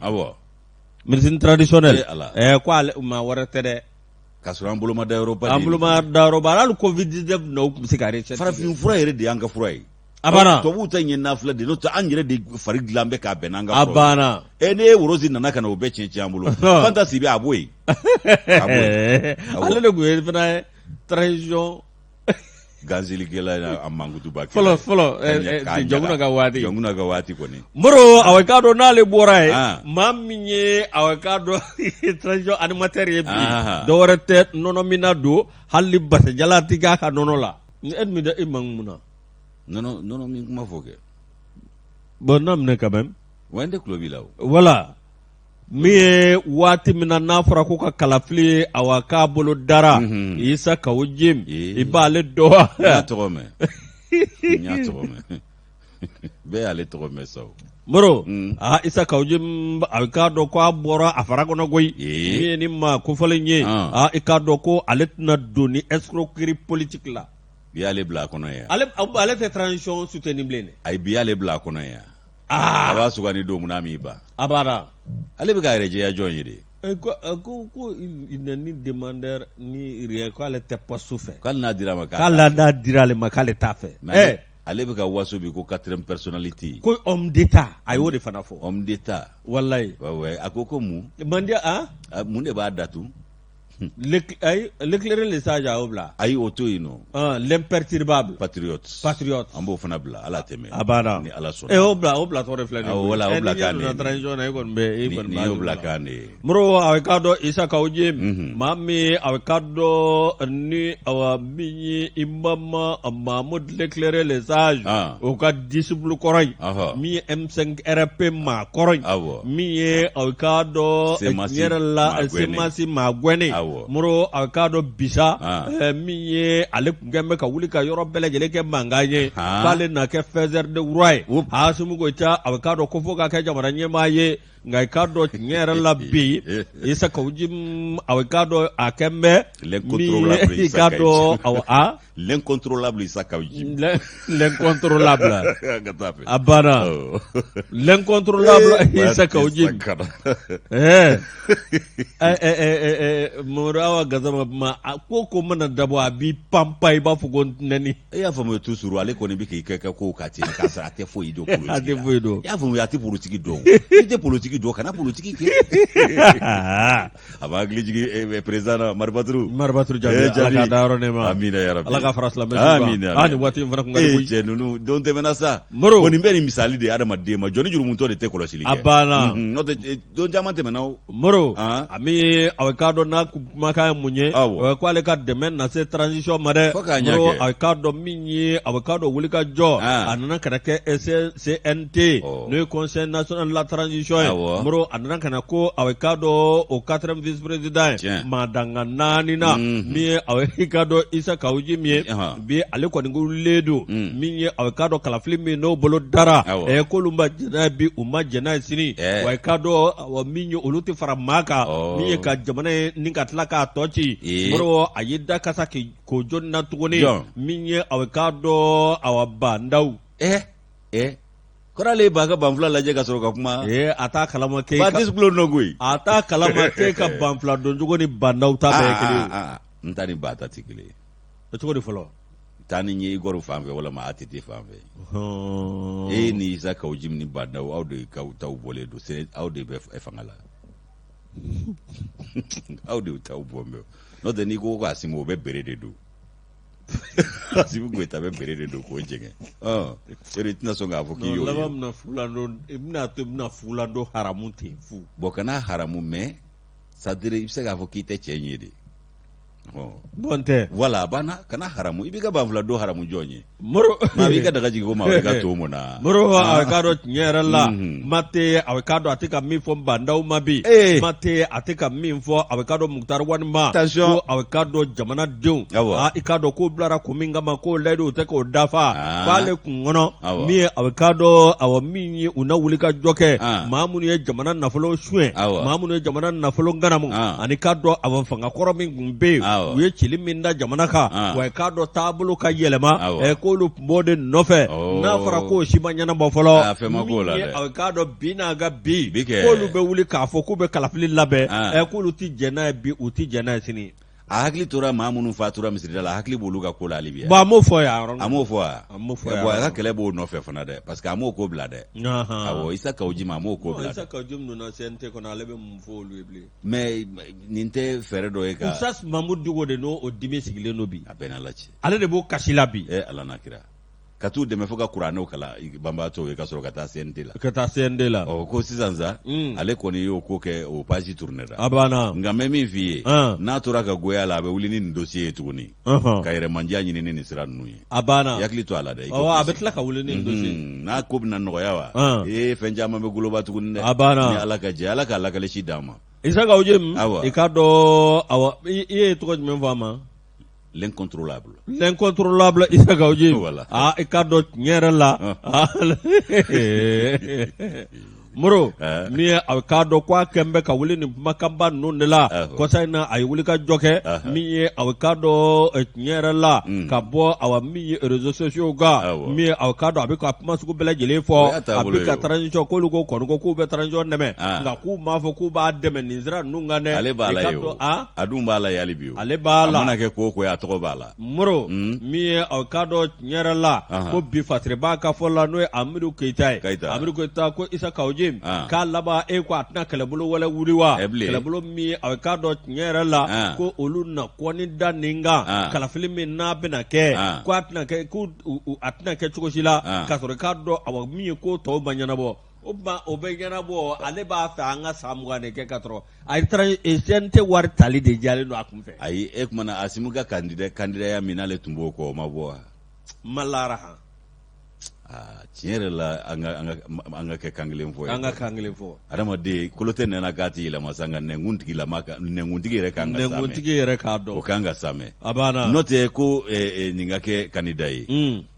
médecine traditionnelle, ɛ, ko ale maa wɛrɛ tɛ dɛ. K'a sɔrɔ an bolo ma da yɔrɔba. An bolo ma da yɔrɔba, hali covid 19 na, u tun bɛ se ka recette. Farafin fura yɛrɛ de y'an ka fura ye. A banna. Tubabuw ta in ye nafila de ye, n'o tɛ an yɛrɛ de fari dilan bɛ k'a bɛn n'an ka furaw ye. A banna. Ɛ, ne ye Worozi nana ka na o bɛɛ tiɲɛ tiɲɛ an bolo. Fanta Sibi, a b'o yen. A b'o yen. Ale de tun ye fana transition ganselikɛla, a mankutuba. Fɔlɔ fɔlɔ, Jɔnkunda ka waati. Jɔnkunda ka waati kɔni. Moro, awa, i k'a dɔn n'ale bɔra yen, maa min ye, awa, i k'a dɔn transition animateur ye bi, dɔwɛrɛ tɛ, nɔnɔminna don, hali ni basajala tɛ k'a ka nɔnɔ la. E dun bɛ da e man mun na? Nɔnɔ nɔnɔ min kuma fɔ kɛ. Bon, n'a minɛ quand même. Wa n tɛ tulo b'i la o. Voilà. Min ye waati min na n'a fɔra ko ka kalafili, awa, k'a bolo dara, Isa Kawu Jim, i b'ale dɔn wa? N y'a tɔgɔ mɛn, n y'a tɔgɔ mɛn, bɛɛ y'ale tɔgɔ mɛn sa o. Moro, aa, Isa Kawu Jim, a k'a dɔn ko a bɔra a fara kɔnɔ koyi. Min ye ni maa kofɔlen ye, aa, i k'a dɔn ko ale tɛna don ni escroquerie politique la. Bi y'ale bila a kɔnɔ yan. Ale tɛ transition soutenir bilen dɛ. Ayi, bi y'ale bila a kɔnɔ yan. A b'a sugandi don min na, m'i ban. A banna. Ale bɛ k'a yɛrɛ jɛya jɔn ye de? Ko il n'est ni demandeur ni rien, k'ale tɛ poste fɛ. K'ale n'a dira a ma. K'ale n'a dira ale ma, k'ale t'a fɛ. Mais ale bɛ ka waso bi ko quatrième personnalité. Ko homme d'état, a y'o de fana fɔ. Homme d'état. Walayi. Ouais, a ko mun? Mandi, ah. Mun de b'a datu? Ayi, l'éclairé le sage a y'o bila. Ayi, o to yen nɔ. L'imperturbable. Patriote. Patriote. An b'o fana bila, ala tɛmɛ. A banna. Ni ala sɔnna. E o bila, o bila tɔgɔ de filɛ nin ye. Awɔ, wala o bila kan de. N'i ɲɛ donna transition na, e kɔni bɛ e kɔni b'a. Nin y'o bila kan de ye. Moro, a k'a dɔn Isa Kawu Jim, maa min a k'a dɔn ni awa min ye Imam Mahmoud l'éclairé le sage, o ka disciple kɔrɔ ye, min ye M5 RFP maa kɔrɔ ye, min ye a k'a dɔn tiɲɛ yɛrɛ la CMAS maa gɛnnen, Moro, a k'a dɔn bisa min ye ale tun kɛn bɛ ka wuli ka yɔrɔ bɛɛ lajɛlen kɛ mankan ye k'ale na kɛ faiseur de roi ye. Asimi Goyita, a k'a dɔn ko fo ka kɛ jamana ɲɛmaa ye. Nka i k'a dɔn tiɲɛ yɛrɛ la bi, Isa Kawu Jim, a k'a dɔn a kɛn bɛ min i k'a dɔn a l'incontrôlable Isa Kawu Jim. L'incontrôlable, a banna, l'incontrôlable Isa Kawu Jim. Ɛɛ Mamadu Awa Gasama, kuma a ko mana dabɔ, a b'i panpa i b'a fɔ ko ntɛnɛni. E y'a faamuya, toujours ale kɔni bɛ k'i kɛ ka kow ka ten k'a sɔrɔ a tɛ foyi dɔn politique la. A tɛ foyi dɔn. I y'a faamuya, a tɛ politique dɔn. N'i tɛ politique dɔn, kana politique kɛ. A b'a hakili jigin président na, Maribaturu. Maribaturu Jaabi, Ala k'a da yɔrɔ nɛɛma. Amina yarabi. Ala ka fara silamɛ su kan. Amina. Ah, nin waati in fana kun ka di koyi. Cɛ ninnu don tɛmɛna sa. Moro. Bon, nin bɛɛ ni misali de ye adamaden ma. Jɔnni jurumutɔ de tɛ kɔlɔsili kɛ. A banna. N'o tɛ don caman tɛmɛna o. Moro, a min a k'a dɔn n'a kumakan ye mun ye, o ye ko ale ka dɛmɛ na se transition ma dɛ. Moro, a k'a dɔn min ye a k'a dɔn wuli ka jɔ, a nana ka na kɛ CNT, n'o ye Conseil national de la transition ye. Moro, a nana ka na ko a k'a dɔn o quatrième vice président ye maa danga naani na, min ye a k'a dɔn Isa Kawu Jim ye bi, ale kɔni wulilen don min ye a k'a dɔn kalafili min n'o bolo dara, k'olu ma jɛn n'a ye bi, u ma jɛn n'a ye sini, wa i k'a dɔn awa min ye olu tɛ fara maa kan min ye ka jamana ye ni ka tila k'a tɔ ci. Moro, a y'i da kasa k'o jɔni na tuguni, min ye a k'a dɔn awa Ba Ndaw. Kɔrɔ ale ba ka banfula lajɛ ka sɔrɔ ka kuma. Ee, a t'a kalama k'e ka ba tɛ nɔ koyi. A t'a kalama k'e ka banfula doncogo ni Ba Ndaw ta bɛɛ ye kelen ye. N ta ni ba ta tɛ kelen ye. O cogo di fɔlɔ? Taa ni ye Igor fan fɛ walima ATT fan fɛ. E ni Isa Kawu Jim ni Ba Ndaw, aw de ka taw bɔlen don, aw de bɛ fanga la, aw de taw bɔ bɛ. N'o tɛ, n'i ko ko Asimi, o bɛ bere de don. Asimi Goyita bɛ bere de don k'o jɛngɛ. Ɔ, i tɛna sɔn k'a fɔ k'i y'o ye. Laban bɛna fulan don, i bɛna to i bɛna fulan don haramu ten fu. Bon, kana haramu, mais c'est à dire i bɛ se k'a fɔ k'i tɛ cɛ in ye de. Bon tɛ. Voilà, a banna, kana haramu. I b'i ka banfula don haramu jɔn ye? Moro, maa b'i ka daga jigin ko maa wɛrɛ ka to mun na. Moro, a k'a dɔn tiɲɛ yɛrɛ la, kuma tɛ a k'a dɔn a tɛ ka min fɔ Ba Ndaw ma bi, kuma tɛ a tɛ ka min fɔ a k'a dɔn Moctar Ouane ma. Attention. Ko a k'a dɔn jamanadenw, i k'a dɔn k'o bilara kun min kama, k'o layidu tɛ k'o dafa, k'ale kun kɔnɔ min ye a k'a dɔn awa min ye u na wuli ka jɔ kɛ, maa minnu ye jamana nafolo suɲɛ, maa minnu ye jamana nafolo ŋanamu, ani k'a dɔn awa fanga kɔrɔ min tun bɛ yen, u ye cili min da jamana kan, wa i k'a dɔn taabolo ka yɛlɛma, k'olu tun b'o de nɔfɛ. N'a fɔra k'o si ma ɲɛnabɔ fɔlɔ, min ye a k'a dɔn bi n'a ka bi, k'olu bɛ wuli k'a fɔ k'u bɛ kalafili labɛn, k'olu tɛ jɛn n'a ye bi, u tɛ jɛn n'a ye sini. A hakili tora maa minnu fatura misirida la, a hakili b'olu ka ko la hali bi. Bon, a m'o fɔ yan yɔrɔ. A m'o fɔ wa? A m'o fɔ yan. Bon, a ka kɛlɛ b'o nɔfɛ fana dɛ, parce que a m'o ko bila dɛ. Awɔ, Isa Kawu Jim, a m'o ko bila. Isa Kawu Jim donna CNT kɔnɔ, ale bɛ mun fɔ olu ye bilen? Mais nin tɛ fɛɛrɛ dɔ ye ka. Oustaz Mamudu Diko de n'o o dimi sigilen don bi. A bɛɛ n'Ala cɛ. Ale de b'o kasi la bi. Ala n'a kira. Ka t'u dɛmɛ fo ka kuranɛw kalan banbaatɔw ye ka sɔrɔ ka taa CNT la. Ka taa CNT la. Ɔ, ko sisan sa, ale kɔni y'o ko kɛ, o page tourner la. A banna. Nka n bɛ min f'i ye, n'a tora ka goya la, a bɛ wuli ni nin dossier ye tuguni. Ka yɛrɛmandiya ɲini ni nin sira ninnu ye. A banna. I hakili to a la dɛ. Awɔ, a bɛ tila ka wuli ni nin dossier. N'a ko bɛna nɔgɔya wa? Ee, fɛn caman bɛ goloba tuguni dɛ. A banna. Ni Ala ka jɛ, Ala k'a lakalisi d'an ma. Isa Kawu Jim, i k'a dɔn awa i ye tɔgɔ jumɛn fɔ a ma? L'incontrôlable. L'incontrôlable Isa Kawu Jim. Voilà. Ah, i k'a dɔn tiɲɛ yɛrɛ la. Moro, min ye a k'a dɔn ko a kɛn bɛ ka wuli nin kumakanba ninnu de la, kɔsa in na a ye wuli ka jɔ kɛ, min ye a k'a dɔn tiɲɛ yɛrɛ la, ka bɔ awa min ye réseaux sociaux kan, min ye a k'a dɔn a bɛ ka kuma sugu bɛɛ lajɛlen fɔ, a bɛ ka transition, k'olu ko kɔni ko k'u bɛ transition dɛmɛ, nka k'u m'a fɔ k'u b'a dɛmɛ nin sira ninnu kan dɛ. Ale b'a la yen o, a dun b'a la yen hali bi o. Ale b'a la. A mana kɛ ko o ko ye, a tɔgɔ b'a la. Moro, min ye a k'a dɔn tiɲɛ yɛrɛ la, ko bi Fasiriba ka fɔ la, n'o ye Amidu Keyita ye. Keyita. Amidu Keyita ko Isa Kawu Jim. Kaou Djim k'a laban e ko a tɛna kɛlɛbolo wɛrɛ wuli wa kɛlɛbolo min a k'a dɔn tiɲɛ yɛrɛ la ko olu na kɔni da nin kan kalafili min n'a bɛna kɛ ko a tɛna kɛ ko a tɛna kɛ cogo si la k'a sɔrɔ k'a dɔn awa min ye ko tɔw ma ɲɛnabɔ o tuma o bɛ ɲɛnabɔ ale b'a fɛ an ka san 20 de kɛ ka sɔrɔ a taara CNT wari tali de diyalen don a kun fɛ. Ayi e tuma na Asimi ka kandidaya min n'ale tun b'o kɔ o ma bɔ wa? Malara han. Aa tiɲɛ yɛrɛ la an ka kɛ kan kelen fɔ ye. An ka kan kelen fɔ. Adamaden kolo tɛ nɛn na k'a tɛ yɛlɛma sa nka nɛnkuntigi yɛrɛ kan ka saamɛ. Nɛnkuntigi yɛrɛ k'a dɔn. O kan ka saamɛ. A banna. N'o tɛ ko nin ka kɛ kandida ye.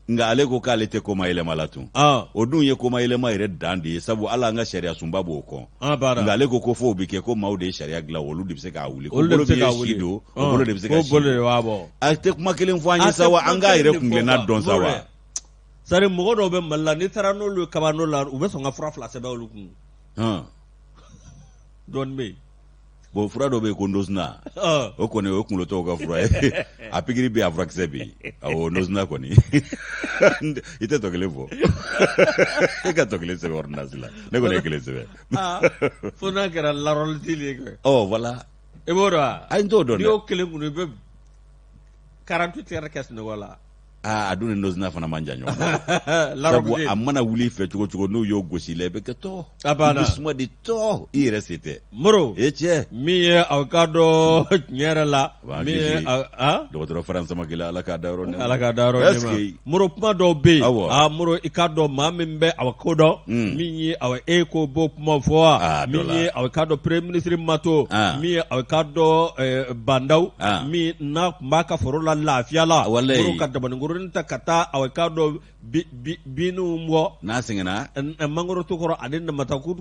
Nka ale ko k'ale tɛ ko ma yɛlɛma la tun. O dun ye ko ma yɛlɛma yɛrɛ dan de ye sabu hali an ka sariya sunba b'o kɔn. Nka ale ko ko f'o bɛ kɛ ko maaw de ye sariya dilan olu de bɛ se k'a wuli. Ko bolo min ye si don o bolo de bɛ se ka si don. A tɛ kuma kelen fɔ an ye sa wa an k'a yɛrɛ kuntilenna dɔn sa wa. C'est à dire mɔgɔ dɔw bɛ Mali la n'i taara n'olu ye kabando la u bɛ sɔn ka fura fila sɛbɛn olu kun. Dɔɔnin bɛ yen. Bon fura dɔ bɛ yen ko Nozina o kɔni o ye kunkolotɔw ka fura ye a pikiri bɛ yen a furakisɛ bɛ yen awɔ Nozina kɔni i tɛ tɔ kelen fɔ e ka tɔ kelen sɛbɛn ordonnance la ne kɔni ye kelen sɛbɛn. Fo n'a kɛra Laroltine ye kɛ. Ɔ voilà. I b'o dɔn wa? Ayi n t'o dɔn dɛ. N'i y'o kelen kunu i bɛ 48 heures kɛ sunɔgɔ la. Aa a dun ni Nozina fana man jan ɲɔgɔn na. Sabu a mana wuli i fɛ cogo cogo n'u y'o gosi i la i bɛ kɛ tɔ. A banna. I bɛ suma de tɔ i yɛrɛ se tɛ. Moro. E cɛ. Min ye aw k'a dɔn tiɲɛ yɛrɛ la. Min ye a dɔgɔtɔrɔ Faran Samakɛ la Ala k'a dayɔrɔ nɛɛma. Ala k'a dayɔrɔ nɛɛma. Est ce que Moro kuma dɔw bɛ yen. Awɔ. Aa Moro i k'a dɔn maa min bɛ aw ko dɔn. Min ye aw e ko b'o kuma fɔ wa. Aa dɔ la. Min ye aw k'a dɔn premier ministre Mato. Min ye aw k'a dɔn Bah N'Daw. Min n'a tun b'a ka foro la lafiya la. Walayi. Moro ka dabaninkurunin ta ka taa aw k'a dɔn binniw bɔ. N'a sɛgɛnna. Mangoro tu kɔrɔ ani namasa tu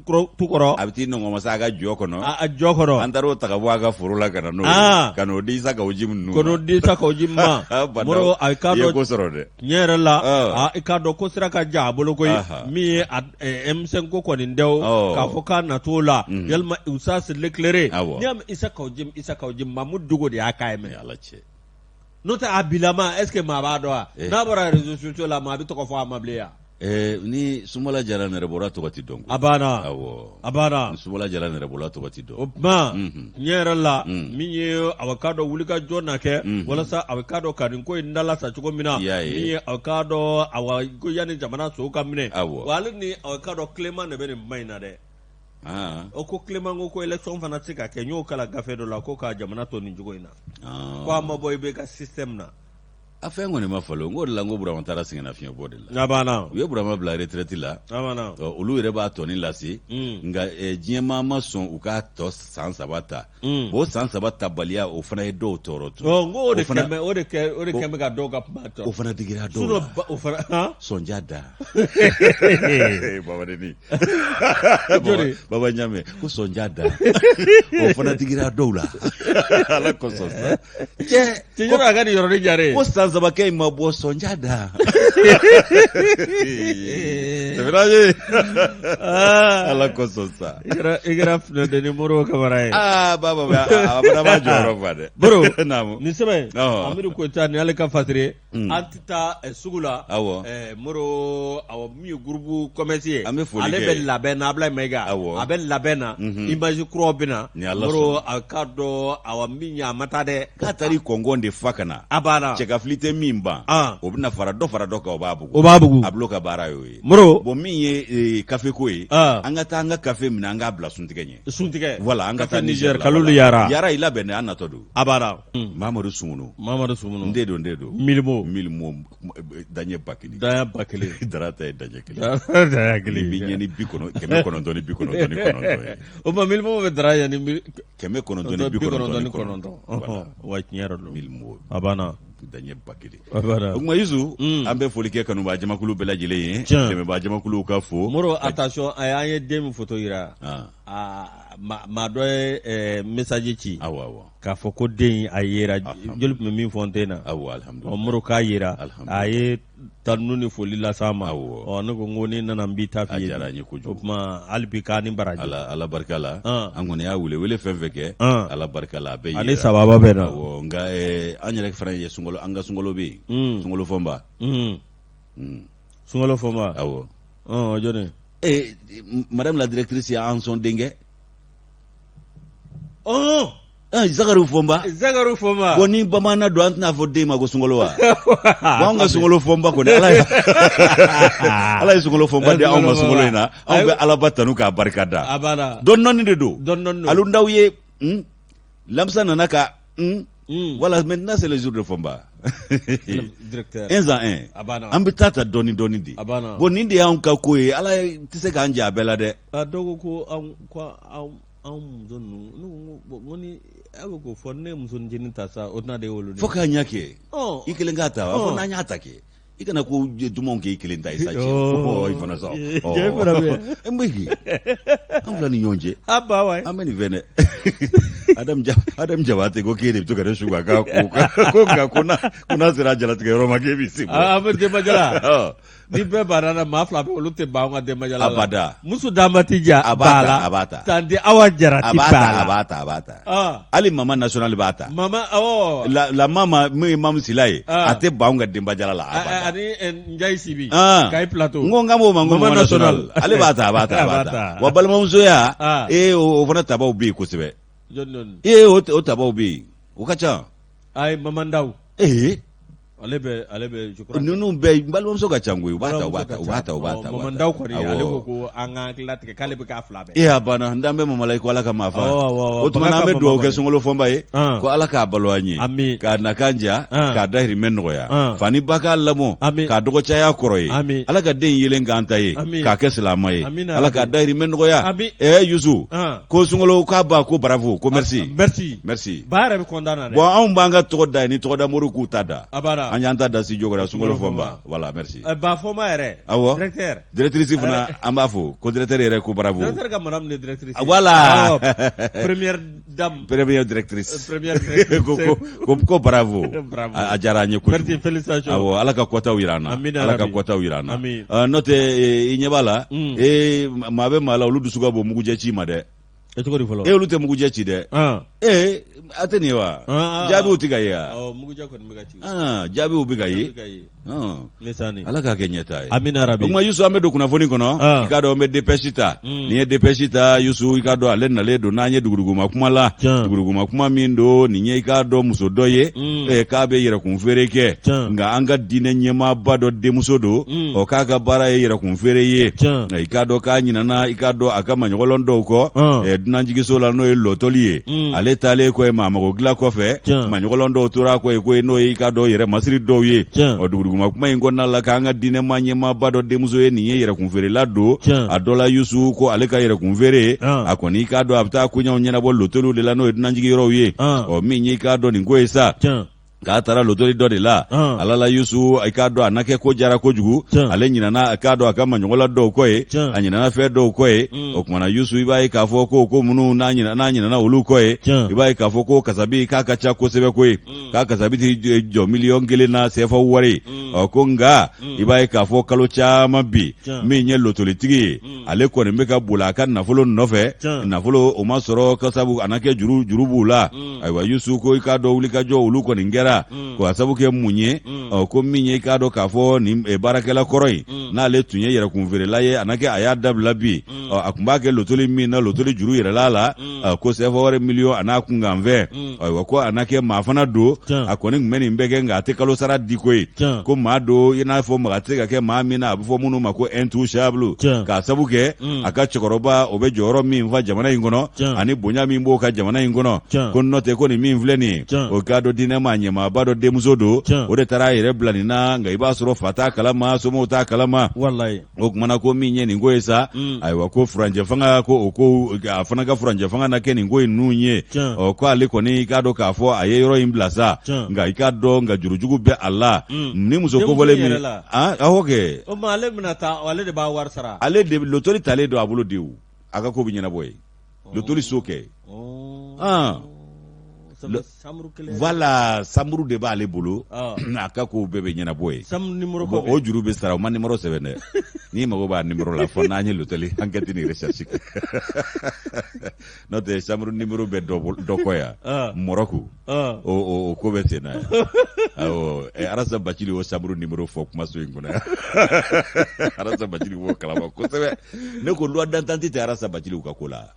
kɔrɔ. A bɛ t'i nɔngɔnmasa a ka jɔ kɔnɔ. A jɔ kɔnɔ. An taar'o ta ka bɔ a ka foro la ka na n'o ye. Ka n'o di Isa Kawu Jim ninnu ma. Ka n'o di Isa Kawu Jim ma. Moro a k'a dɔn. I ye dɔn. ko sɔrɔ dɛ. Tiɲɛ yɛrɛ la, aa i k'a dɔn ko sira ka jan a bolo koyi. Min ye M5 ko kɔni tɛ o, k'a fɔ k'a na t'o la, yalima Usas l'éclairé, n'i y'a mɛn Isa Kawu Jim, Isa Kawu Jim, Mamudu Diko de y'a k'a ye mɛnɛ. Ala cɛ. N'o tɛ a bilama est ce que maa b'a dɔn wa? N'a bɔra réseaux sociaux la maa bɛ tɔgɔ fɔ a ma bilen ya? Ni Sunbala Jara nɛrɛbɔla tɔgɔ tɛ dɔn. A banna. Awɔ. A banna. Ni Sunbala Jara nɛrɛbɔla tɔgɔ tɛ dɔn. O tuma, tiɲɛ yɛrɛ la, min ye awa k'a dɔn wulikajɔ na kɛ, walasa awa k'a dɔn ka nin ko in dalasa cogo min na, I y'a ye. min ye awa k'a dɔn awa ko yanni jamana sow ka minɛ. Awɔ. Wa ale ni awa k'a dɔn Clément de bɛ nin kuma in na dɛ. O ko Clément ko ko élection fana tɛ se ka kɛ n y'o kalan gafe dɔ la ko ka jamana to nin cogo in na. Ko a ma bɔ IBK système na. A fɛn kɔni ma falen o. N k'o de la n ko Burama taara sɛgɛnnafiɲɛbɔ de la. A banna. U ye Burama bila retraite la. A banna. Ɔ, olu yɛrɛ b'a tɔni lase. Nka diɲɛmaa ma sɔn u k'a tɔ san 3 ta. Bon o san 3 tabaliya o fana ye dɔw tɔɔrɔ tun. Ɔ, n ko o de kɛn bɛ o de kɛ o de kɛn bɛ ka dɔw ka kuma tɔɔrɔ. O fana digira dɔw Sinon la. ba o fana han. Sɔnja da. Babadenni. Jɔni? Baba Ɲame ko sɔnja da. O fana digira dɔw la. Ala kosɔn sa. Cɛ Cɛ yɔrɔ a ka nin yɔrɔnin diyara e ye. Ko san 3 kɛ in ma bɔ sɔnja da. Sɛbɛnna Ala kosɔn sa. I kɛra finɛdennin Modibo Kamara ye. Aa baba a fana b'a jɔyɔrɔ fa dɛ. Baro Naamu. nin sɛbɛn Ɔhɔ. Amidu Koyita nin y'ale ka fasiri ye. An tɛ taa sugu la. Awɔ. Moro awɔ min ye groupe commerce ye. An bɛ foli ale kɛ. bɛ labɛn na Abulayi Mayiga. Awɔ. A bɛ labɛn na. Image kuraw bɛ na. Ni Ala Moro a k'a dɔn awa min ye a ma taa dɛ. K'a taara kɔngɔn de fa ka na. A banna. Cɛkafili tɛ min ban. An. O bɛna fara dɔ fara dɔ kan o b'a bugu. O b'a bugu. A bulon ka baara y'o ye. Moro. Bon min ye kafe ko ye. An. An ka taa an ka kafe minɛ an k'a bila suntigɛ ɲɛ. Suntigɛ. Voilà an ka taa Café Niger Niger la. Kalilu Yara. Yara i labɛn dɛ an natɔ don. A banna. Mamadu Sumunu. Mamadu Sumunu. N den don n den don. Milimo. Milimo daɲɛ 1000. Daɲɛ 1000. Dara ta ye daɲɛ kelen. Daɲɛ kelen. Nin b'i ɲɛ ni 999 ye. O tuma Milimo bɛ dara ɲɛ ni 999. Wa tiɲɛ yɛrɛ don. Milimo. A banna. Daɲɛ 1000. A banna. O tuma Yusu an bɛ foli kɛ kanubaa jamakulu bɛɛ lajɛlen ye. Tiɲɛ. Dɛmɛbaa jamakuluw ka fo. Moro attention an ye den min photo jira. Maa dɔ ye message ci. Awɔ awɔ. K'a fɔ ko den a yera joli tun bɛ min fɔ n tɛ na. Awɔ alihamudulila. Moro k'a yera a ye tanuni ni foli las'a ma. Awɔ. Ɔ ne ko n ko ni nana n b'i ta f'i ye. A diyara n ye kojugu. O tuma hali bi k'a ni baraji. Ala Ala barika la. An kɔni y'a wele wele fɛn fɛn kɛ. Ala barika la a bɛɛ yera. Ani sababa bɛ na. Awɔ nka an yɛrɛ fana ye sunkalo an ka sunkalo bɛ yen. Sunkalo fɔnba. Sunkalo fɔnba. Awɔ. Ɔn jɔni. Eh, madame la directrice y'an sɔn denkɛ. Ɔn. Eh, Zakari Fɔnba. Zakari Fɔnba. Bon ni bamanan don an tɛna fɔ den ma ko sunkalo wa? Bon anw ka sunkalo Fɔnba kɔni ala ye ala ye sunkalo Fɔnba di anw ma sunkalo in na anw bɛ Alaba tanu k'a barika da. A banna. Dɔɔni dɔɔni de don. Dɔɔni dɔɔni don. Alu Ndaw ye Lamisa nana ka Voilà maintenant c'est le jour de Fɔnba. Directeur. Un sans un. A banna. An bɛ taa ta dɔɔni dɔɔni de. A banna. Bon nin de y'anw ka ko ye Ala tɛ se k'an jɛ a bɛɛ la dɛ. A dɔw ko ko anw anw muso ninnu ne ko bon n ko ni aw bɛ k'o fɔ ne ye muso ncinin ta sa o tɛna de wolo Fo k'a ɲɛ kɛ. I kelen k'a ta wa fo n'an y'a ta kɛ. I kana ko dumanw kɛ i kelen ta ye sa cɛ. Ɔ i fana sa. Cɛ fana bɛ yan. N bɛ k'i an fila ni ɲɔgɔn cɛ. A ba wa. An bɛ nin fɛn dɛ. Adam Jabate ko k'e de bɛ to ka ne su ka k'a ko ko nka ko n'a sera jalatigɛ yɔrɔ ma k'e b'i sen bɔ. An bɛ denbajala. Ni bɛɛ banna na maa fila bɛ olu tɛ ban an ka denbajala la. Abada. Musu Danba ti ja A b'a ta, a b'a ta. Tanti Awa Jara A ti b'a ban ta la. a b'a ta a b'a ta. Ah. Hali mama national b'a ta. Mama awɔ. La mama min ye Mamu Sila ye Ah. a tɛ ban anw ka denbajala la. Abada. Ani Njayi Sibi. Ah. Kayi Plateau. N ko n kan b'o ma n ko Mama mama national. national. Ale b'a ta a b'a ta a b'a ta. Wa balimamusoya Ah. ee o fana tabaw bɛ yen kosɛbɛ. Jɔn jɔn. Ee o tabaw bɛ yen o ka ca. Ayi Mama Ndaw. Ee. Ale bɛ ale bɛ je crois. Ninnu bɛɛ n balimamuso ka ca koyi u b'a ta u b'a ta u b'a ta u b'a ta. Mama Ndaw kɔni ale ko ko an ka hakili latigɛ k'ale bɛ k'a fila bɛɛ. Ee a banna n dan bɛ mama la i ko Ala ka maa fa. Awɔ, awɔ, awɔ. O tuma na an bɛ Baga ka dugawu mama kɛ kɔni. Sunkalo Fɔnba ye. An. Ko Ala k'a balo an ye. Ami. K'a nakan diya. An. K'a dahirimɛ nɔgɔya. An. Fa ni ba k'a lamɔ. Ami. K'a dɔgɔ caya kɔrɔ ye. Ami. Ala ka den yelen k'an ta ye. Ami. K'a kɛ silamɛ ye. Amina Ala k'a rabi. dahirimɛ nɔgɔya. Ami. Ɛɛ Yusu. An. Ko Sunkalo k'a ba ko bravo ko merci. Merci. Merci. Ba yɛrɛ bɛ content na dɛ. Bon anw b'an ka tɔgɔ da yen ni tɔgɔda moriw k'u ta da. A banna. An y'an ta da studio kɔnɔ Sunkalo Sunkalo Fɔnba. Fɔnba. Voilà merci. Ba Fɔnba yɛrɛ. Awɔ. Directeur. Directrice fana an b'a fo ko directeur yɛrɛ ko bravo. Directeur ka madame de directrice. Voilà. Awɔ. Première dame. Première directrice. Première directrice. Ko bravo. Bravo. A diyara an ye kojugu. Merci félicitations. Awɔ Ala ka kɔtaw jira an na. Amina Ala ka rabi. kɔtaw jira an na. Amin. N'o tɛ i ɲɛ b'a la. Ee maa bɛ maa la olu dusu ka bon mugujɛ ci ma dɛ. E cogo di fɔlɔ? E olu tɛ mugujɛ ci dɛ. Ee a tɛ nin ye wa? Jaabiw tɛ ka ye wa? Awɔ mugujɛ kɔni bɛ ka ci. Jaabiw bɛ ka ye. Ala k'a kɛ ɲɛtaa ye. Amina rabi. O tuma Yusu an bɛ don kunnafoni kɔnɔ. I k'a dɔn an bɛ dépêche ta. N'i ye dépêche ta Yusu i k'a dɔn ale nalen don n'an ye duguduguma kuma la. Duguduguma kuma min don nin ye i k'a dɔn muso dɔ ye. K'a bɛ yɛrɛkun feere kɛ. Nka an ka diinɛ ɲɛmaaba dɔ denmuso don. Ɔ k'a ka baara ye yɛrɛkun feere ye. I k'a dɔn k'a ɲinana i k'a dɔn a ka maɲɔgɔlɔn dɔw kɔ. Dunanjiginso la n'o ye lɔtɔli ye. Ale taalen kɔ yen maa mago dilan kɔfɛ. Maɲɔgɔlɔn dɔw tora a kɔ yen ko n'o ye i k'a dɔn yɛrɛ masiri dɔw ye. Ɔ duguduguma kuma in kɔnɔna la k'an ka diinɛma ɲɛmaaba dɔ denmuso ye nin ye yɛrɛkun feerela don. A dɔ la Yusu ko ale ka yɛrɛkun feere. A kɔni i k'a dɔn a bɛ taa koɲɛw ɲɛnabɔ lotoliw de la n'o ye dunanjigin yɔrɔw ye. Ɔ min ye i k'a dɔn nin ko ye sa. K'a taara lotoli dɔ de la ala la Yusu i k'a dɔn a na kɛ ko jara kojugu ale ɲinana a k'a dɔn a ka maɲɔgɔnla dɔw kɔ ye a ɲinana fɛn dɔw kɔ ye o tuma na Yusu i b'a ye k'a fɔ ko minnu n'a ɲinana olu kɔ ye i b'a ye k'a fɔ ko kasabi k'a ka ca kosɛbɛ koyi k'a kasabi tɛ jɔ miliyɔn 1 na sefa wari ɔ ko nka i b'a ye k'a fɔ kalo caman bi min ye lotolitigi ye ale kɔni bɛ ka boli a ka nafolo nɔfɛ nafolo o ma sɔrɔ ka sabu a na kɛ juru juru b'u la ayiwa Yusu ko i k'a dɔn wulikajɔ olu kɔni kɛra ko a sabu kɛ mun ye ɔ ko min ye i k'a dɔn k'a fɔ nin baarakɛla kɔrɔ in n'ale tun ye yɛrɛkunfeerela ye a na kɛ a y'a dabila bi ɔ a tun b'a kɛ lotoli min na lotoli juru yɛlɛla la ko sefa wari miliyɔn a n'a kunkanfɛn ayiwa ko a na kɛ maa fana don a kɔni tun bɛ nin bɛɛ kɛ nka a tɛ kalo sara di koyi ko maa don i n'a fɔ maga tɛ se ka kɛ maa min na a bɛ fɔ minnu ma ko intouchable k'a sabu kɛ a ka cɛkɔrɔba o bɛ jɔyɔrɔ min fa jamana in kɔnɔ ani bonya min b'o ka jamana in kɔnɔ ko n'o tɛ ko nin min filɛ nin ye o k'a dɔn diinɛ maa ɲɛmaaba dɔ denmuso don o de taara a yɛrɛ bila nin na nka i b'a sɔrɔ fa t'a kalama somɔgɔw t'a kalama o tuma na ko min ye nin ko ye sa ayiwa ko furancɛ fanga ko o ko a fana ka furancɛ fanga na kɛ nin ko in ninnu ye ɔ ko ale kɔni i k'a dɔn k'a fɔ a ye yɔrɔ in bila sa nka i k'a dɔn nka jurujugu bɛ a la ni muso kofɔlen min awɔ kɛ o ma ale bɛna taa ale de b'a wari sara ale de lotoli talen don a bolo de o a ka ko bɛ ɲɛnabɔ ye lotoli so kɛ. Voilà, chambre de b'ale bolo, a ka kow bɛɛ bɛ ɲɛnabɔ yen. Bon, o juru bɛ sara, o ma numéro sɛbɛn dɛ. N'i mago b'a numéro la, fo n'an ye l'hôtel enquête ni recherche kɛ. N'o tɛ chambre numéro bɛ dɔ kɔ yan, Mɔrɔku, o ko bɛ sen na yan. Awɔ, Arasa Bacili y'o chambre numéro fɔ kumaso in kɔnɔ yan. Arasa Bacili b'o kalama kosɛbɛ. Ne ko loi d'entente tɛ Arasa Bacili ka ko la.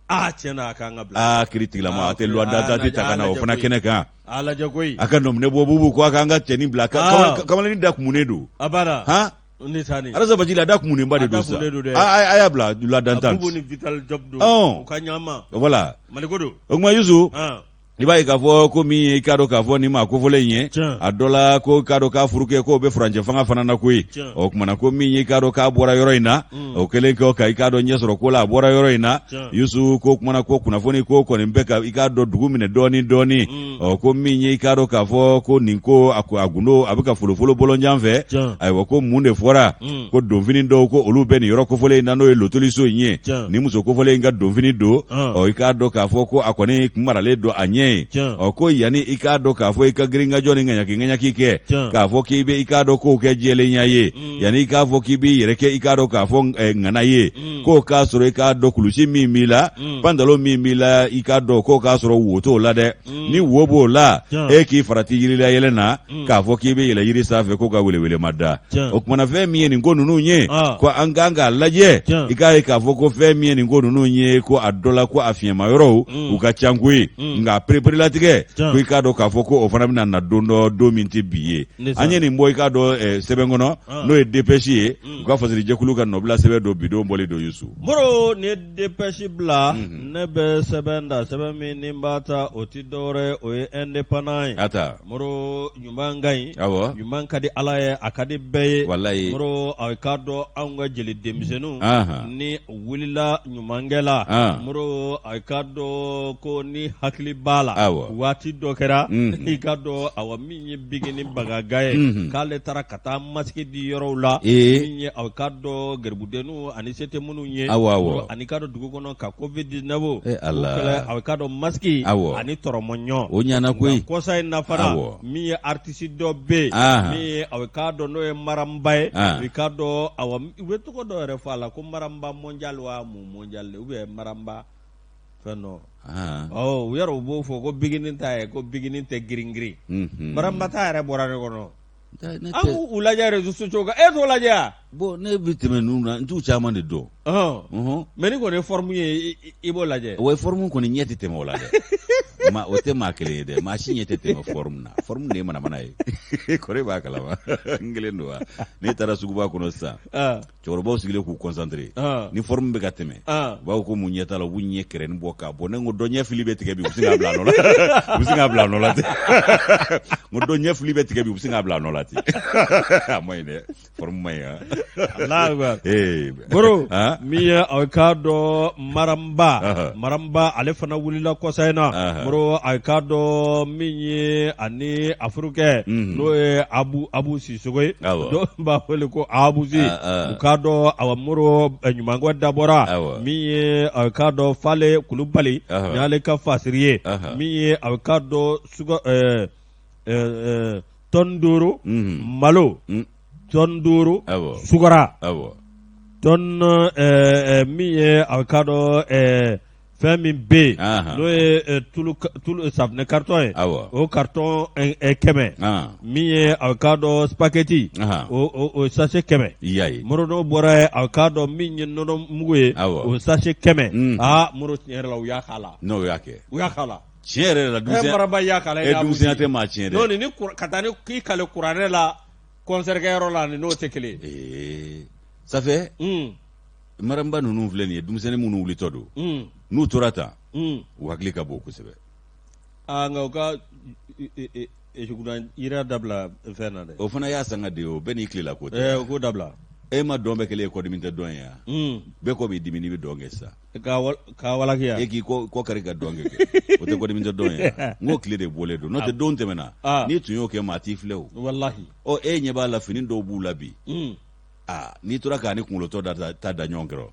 Aa tiɲɛ na a kan ka bila. Aa kiritigilama a tɛ loi d'entente ta ka na o fana kɛnɛ kan. A lajɛ koyi. A ka nɔminɛ bɔ bubu ko a k'an ka cɛnin bila. Kamalennin da kumunen don. A banna. Han. Ne taa ni. Arasa Bacili a da kumunenba de don sisan. A y'a bila loi d'entente. Bubu ni Vital Diop don. U ka ɲama. Voilà. Maliko don. O tuma Yusu. I b'a ye k'a fɔ ko min ye i k'a dɔn k'a fɔ nin maa kofɔlen in ye a dɔ la ko k'a dɔn k'a furukɛ k'o bɛ furancɛ fanga fana na koyi o tuma na ko min ye i k'a dɔn k'a bɔra yɔrɔ in na o kɛlen kɔ ka i k'a dɔn ɲɛ sɔrɔ ko la a bɔra yɔrɔ in na Yusu ko tuma na ko kunnafoni ko kɔni bɛ ka i k'a dɔn dugu minɛ dɔɔni dɔɔni ɔ ko min ye i k'a dɔn k'a fɔ ko nin ko a ko a gundo a bɛ ka folofolo bɔlɔnjan fɛ ayiwa ko mun de fɔra ko donfini dɔw ko olu bɛ nin yɔrɔ kofɔlen in na n'o ye lotoliso in ye ni muso kofɔlen in ka donfini don ɔ i k'a dɔn k'a fɔ ko a kɔni kun maralen don a ɲɛ ye ɔ ko yanni i k'a dɔn k'a fɔ i ka girinkajɔ ni ŋaɲaki ŋaɲaki kɛ k'a fɔ k'i bɛ i k'a dɔn kow kɛ jɛlenya ye mm. yanni i k'a fɔ k'i b'i yɛrɛ kɛ i k'a dɔn k'a fɔ ŋana ye mm. k'o k'a sɔrɔ i k'a dɔn kulusi min b'i la mm. pantalon min b'i la i k'a dɔn k'o k'a sɔrɔ wo t'o la dɛ ni wo b'o la e k'i farati yirilayɛlɛn na k'a fɔ k'i bɛ yɛlɛ yiri sanfɛ ko ka welewele ma da o tuma na fɛn min ye nin ko ninnu ye ko an kan k'a lajɛ i k'a ye k'a fɔ ko fɛn min ye nin ko ninnu ye ko a dɔ la ko a fiɲɛma yɔrɔw u ka ca koyi nka pereperelatigɛ ko i k'a dɔn k'a fɔ ko o fana bɛna na don dɔ don min tɛ bi ye an ye nin bɔ i k'a dɔn sɛbɛn kɔnɔ n'o ye dépêche ye u ka fasirijɛkulu ka nɔbila sɛbɛn don bi don bɔlen don Yusu Moro ni ye dépêche bila ne bɛ sɛbɛn da sɛbɛn min ni n b'a ta o tɛ dɔwɛrɛ o ye indépendant ye a ta Moro ɲuman ka ɲi awɔ ɲuman ka di Ala ye a ka di bɛɛ ye walayi Moro a k'a dɔn anw ka jeli denmisɛnninw ni u wulila ɲumankɛ la Moro a k'a dɔn ko ni hakili b'a la awɔ waati dɔ kɛra i k'a dɔn awa min ye Bigini Bagaga ye k'ale taara ka taa masque di yɔrɔw la min ye a k'a dɔn garibudenninw ani se tɛ minnu ye awɔ awɔ ani k'a dɔn dugu kɔnɔ ka covid 19 ee Ala kɛlɛ a k'a dɔn masque awɔ ani tɔrɔmɔɲɔ o ɲana koyi kɔsa in na fana awɔ min ye artiste dɔ bɛ yen min ye a k'a dɔn n'o ye Maranba ye i k'a dɔn awa u bɛ tɔgɔ dɔ yɛrɛ fɔ a la ko Maranba mondial wa mun mondial ou bien Maranba fɛn dɔ ɔ u yɛrɛ u b'o fɔ ko bigini ta ye ko bigini tɛ girin girin Maranba ta yɛrɛ bɔra ne kɔnɔ An k'u lajɛ réseaux sociaux kan e t'o lajɛ wa? Bon ne bɛ tɛmɛ ninnu na n t'u caman de dɔn. Ɔhɔn. Mais n'i kɔni ye forme ye i b'o lajɛ. Ouais forme kɔni ɲɛ tɛ tɛmɛ o la dɛ. Ma o tɛ maa kelen ye dɛ maa si ɲɛ tɛ tɛmɛ forme na forme de ye manamana ye. Kɔri b'a kalama n kelen don wa n'e taara suguba kɔnɔ sisan. Cɛkɔrɔbaw sigilen k'u concentré ni forme bɛ ka tɛmɛ u b'a fɔ ko mun ɲɛ t'a la u b'u ɲɛ kɛrɛnin bɔ k'a bɔ ne ko dɔ ɲɛ fili bɛ tigɛ bi u bɛ sin k'a bila a nɔ la u bɛ sin k'a bila a nɔ la ten n ko dɔ ɲɛ fili bɛ tigɛ bi u bɛ sin k'a bila a nɔ la ten a ma ɲi dɛ forme ma ɲi Alahu akibar ee Goro min ye a k'a dɔn Maranba Maranba ale fana wulila kɔsa in na Moro a k'a dɔn min ye ani a furukɛ n'o ye Abu Abu Sisoko ye dɔw b'a wele ko Abuzi u k'a dɔn awa Moro ɲumankɛ dabɔra min ye a k'a dɔn Fale Kulubali n'ale ka fasiri ye min ye a k'a dɔn tɔni 5 malo tɔni 5 sukara tɔni min ye a k'a dɔn fɛn min bɛ yen n'o ye tulu safunɛ carton ye o carton 100 min ye a k'a dɔn spaghetti o sachet 100 Moro n'o bɔra yen a k'a dɔn min ye nɔnɔ mugu ye o sachet 100 aa Moro tiɲɛ yɛrɛ la u y'a k'a la n'o y'a kɛ u y'a k'a la tiɲɛ yɛrɛ la denmisɛnya y'a k'a la denmisɛnya tɛ maa tiɲɛ dɛ ni ka taa ni k'i kale kuranɛ la concert kɛyɔrɔ la ni n'o tɛ kelen ye ça fait Maranba ninnu filɛ nin ye denmisɛnnin minnu wulitɔ don n'u tora tan u hakili ka bon kosɛbɛ nka u ka jira dabila fɛn na dɛ o fana y'a sanga de ye o bɛɛ n'i tilela ko tɛ o k'o dabila e ma dɔn bɛɛ kelen ye kɔdimi tɛ dɔn ye yan bɛɛ kɔ b'i dimi n'i bɛ dɔn kɛ sisan k'a walakiya e k'i kɔ kari ka dɔn kɛ o tɛ kɔdimi tɛ dɔn ye n ko tile de bɔlen don n'o tɛ don tɛmɛna n'i tun y'o kɛ maa t'i filɛ o walahi ɔ e ɲɛ b'a la fini dɔw b'u la bi aa n'i tora k'a ni kunkolotɔ da ta da ɲɔgɔn kɔrɔ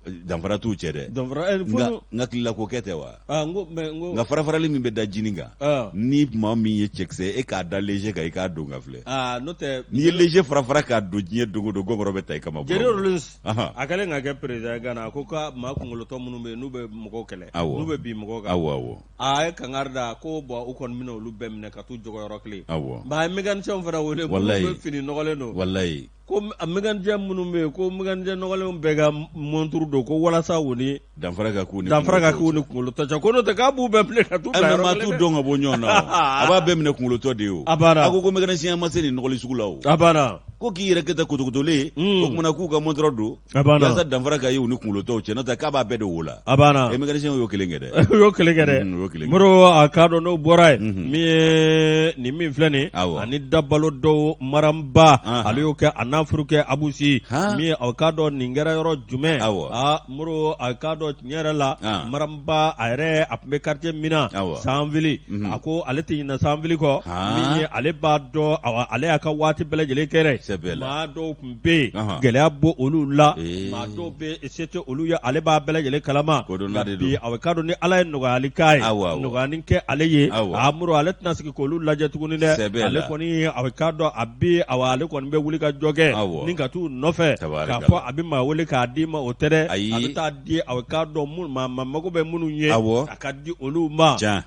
Danfara t'u cɛ dɛ. Danfara nka n hakili la ko kɛ tɛ wa? N ko mais n ko nka farafarali min bɛ da jinin kan, ni maa min ye cɛkisɛ e k'a da léger kan i k'a don ka filɛ. Aa n'o tɛ n'i ye léger farafara k'a don diɲɛ don o don gɔngɔrɔ bɛ ta i kama. Jerry Rawlings a kɛlen ka kɛ président ye Ghana, a ko ka maa kunkolotɔ minnu bɛ yen n'u bɛ mɔgɔw kɛlɛ, n'u bɛ bin mɔgɔw kan, awɔ awɔ, a ye kangari da ko bon u kɔni bɛna olu bɛɛ minɛ ka t'u jɔgɔ yɔrɔ kelen. Awɔ. Mais a ye mécanicien fana wele minnu bɛ fini nɔgɔlen don. Walayi. Ko mécanicien minnu bɛ yen ko mécanicien nɔgɔlenw bɛɛ ka montre don ko walasa u ni danfara ka k'u ni danfara ka k'u ni kunkolotɔ cɛ, ko n'o tɛ k'a b'u bɛɛ minɛ ka t'u bila yɔrɔ kelen dɛ. Maa t'u dɔn ka bɔ ɲɔgɔn na o. A b'a bɛɛ minɛ kunkolotɔ de ye o. A banna. A ko ko mécanicien ma se nin nɔgɔli sugu la o. A banna. Ko k'i yɛrɛ kɛ tan kotokotolen ye. O kumana k'u ka montre don. A banna. Walasa danfara ka ye u ni kunkolotɔw cɛ, n'o tɛ k'a b'a bɛɛ de wo la. A banna. E mécanicien y'o kelen kɛ dɛ. U y'o kelen kɛ dɛ. U y'o kelen kɛ. Moro, a k'a dɔn n'o bɔra yen, min ye nin min filɛ nin ye, Awɔ. ani dabalo dɔw Maramba, ale y'o kɛ a n'a furukɛ Abusi, min ye a k'a dɔn nin kɛra yɔrɔ jumɛn? Awɔ. Aa Moro, a k'a dɔn tiɲɛ yɛrɛ la, Maramba a yɛrɛ a tun bɛ quartier min na, Awɔ. Sanfili, a ko ale tɛ ɲinɛ Sanfili kɔ, min ye ale b'a dɔn, awa, ale y'a ka waati bɛɛ lajɛlen kɛ dɛ. Sɛbɛ la. Maa dɔw tun bɛ yen, gɛlɛya b'o olu la, maa dɔw bɛ yen se tɛ olu ye, ale b'a bɛɛ lajɛlen kalama. Kodɔnna de don. Bi a k'a dɔn ni Ala ye nɔgɔyali k'a ye, Awɔ, awɔ. nɔgɔyani kɛ ale ye, Awɔ. a Moro, ale tɛna sigi k'olu lajɛ tuguni dɛ. Sɛbɛ la. Ale kɔni a k'a dɔn a bɛ, awa, ale kɔni bɛ wuli ka jɔ kɛ Awɔ. ni ka t'u nɔfɛ, Tabarikala. k'a fɔ a bɛ maa wele k'a d'i ma, o tɛ dɛ. Ayi. A bɛ taa di a k'a dɔn minnu maa mago bɛ minnu ye, Awɔ. a ka di olu ma. Tiɲɛ.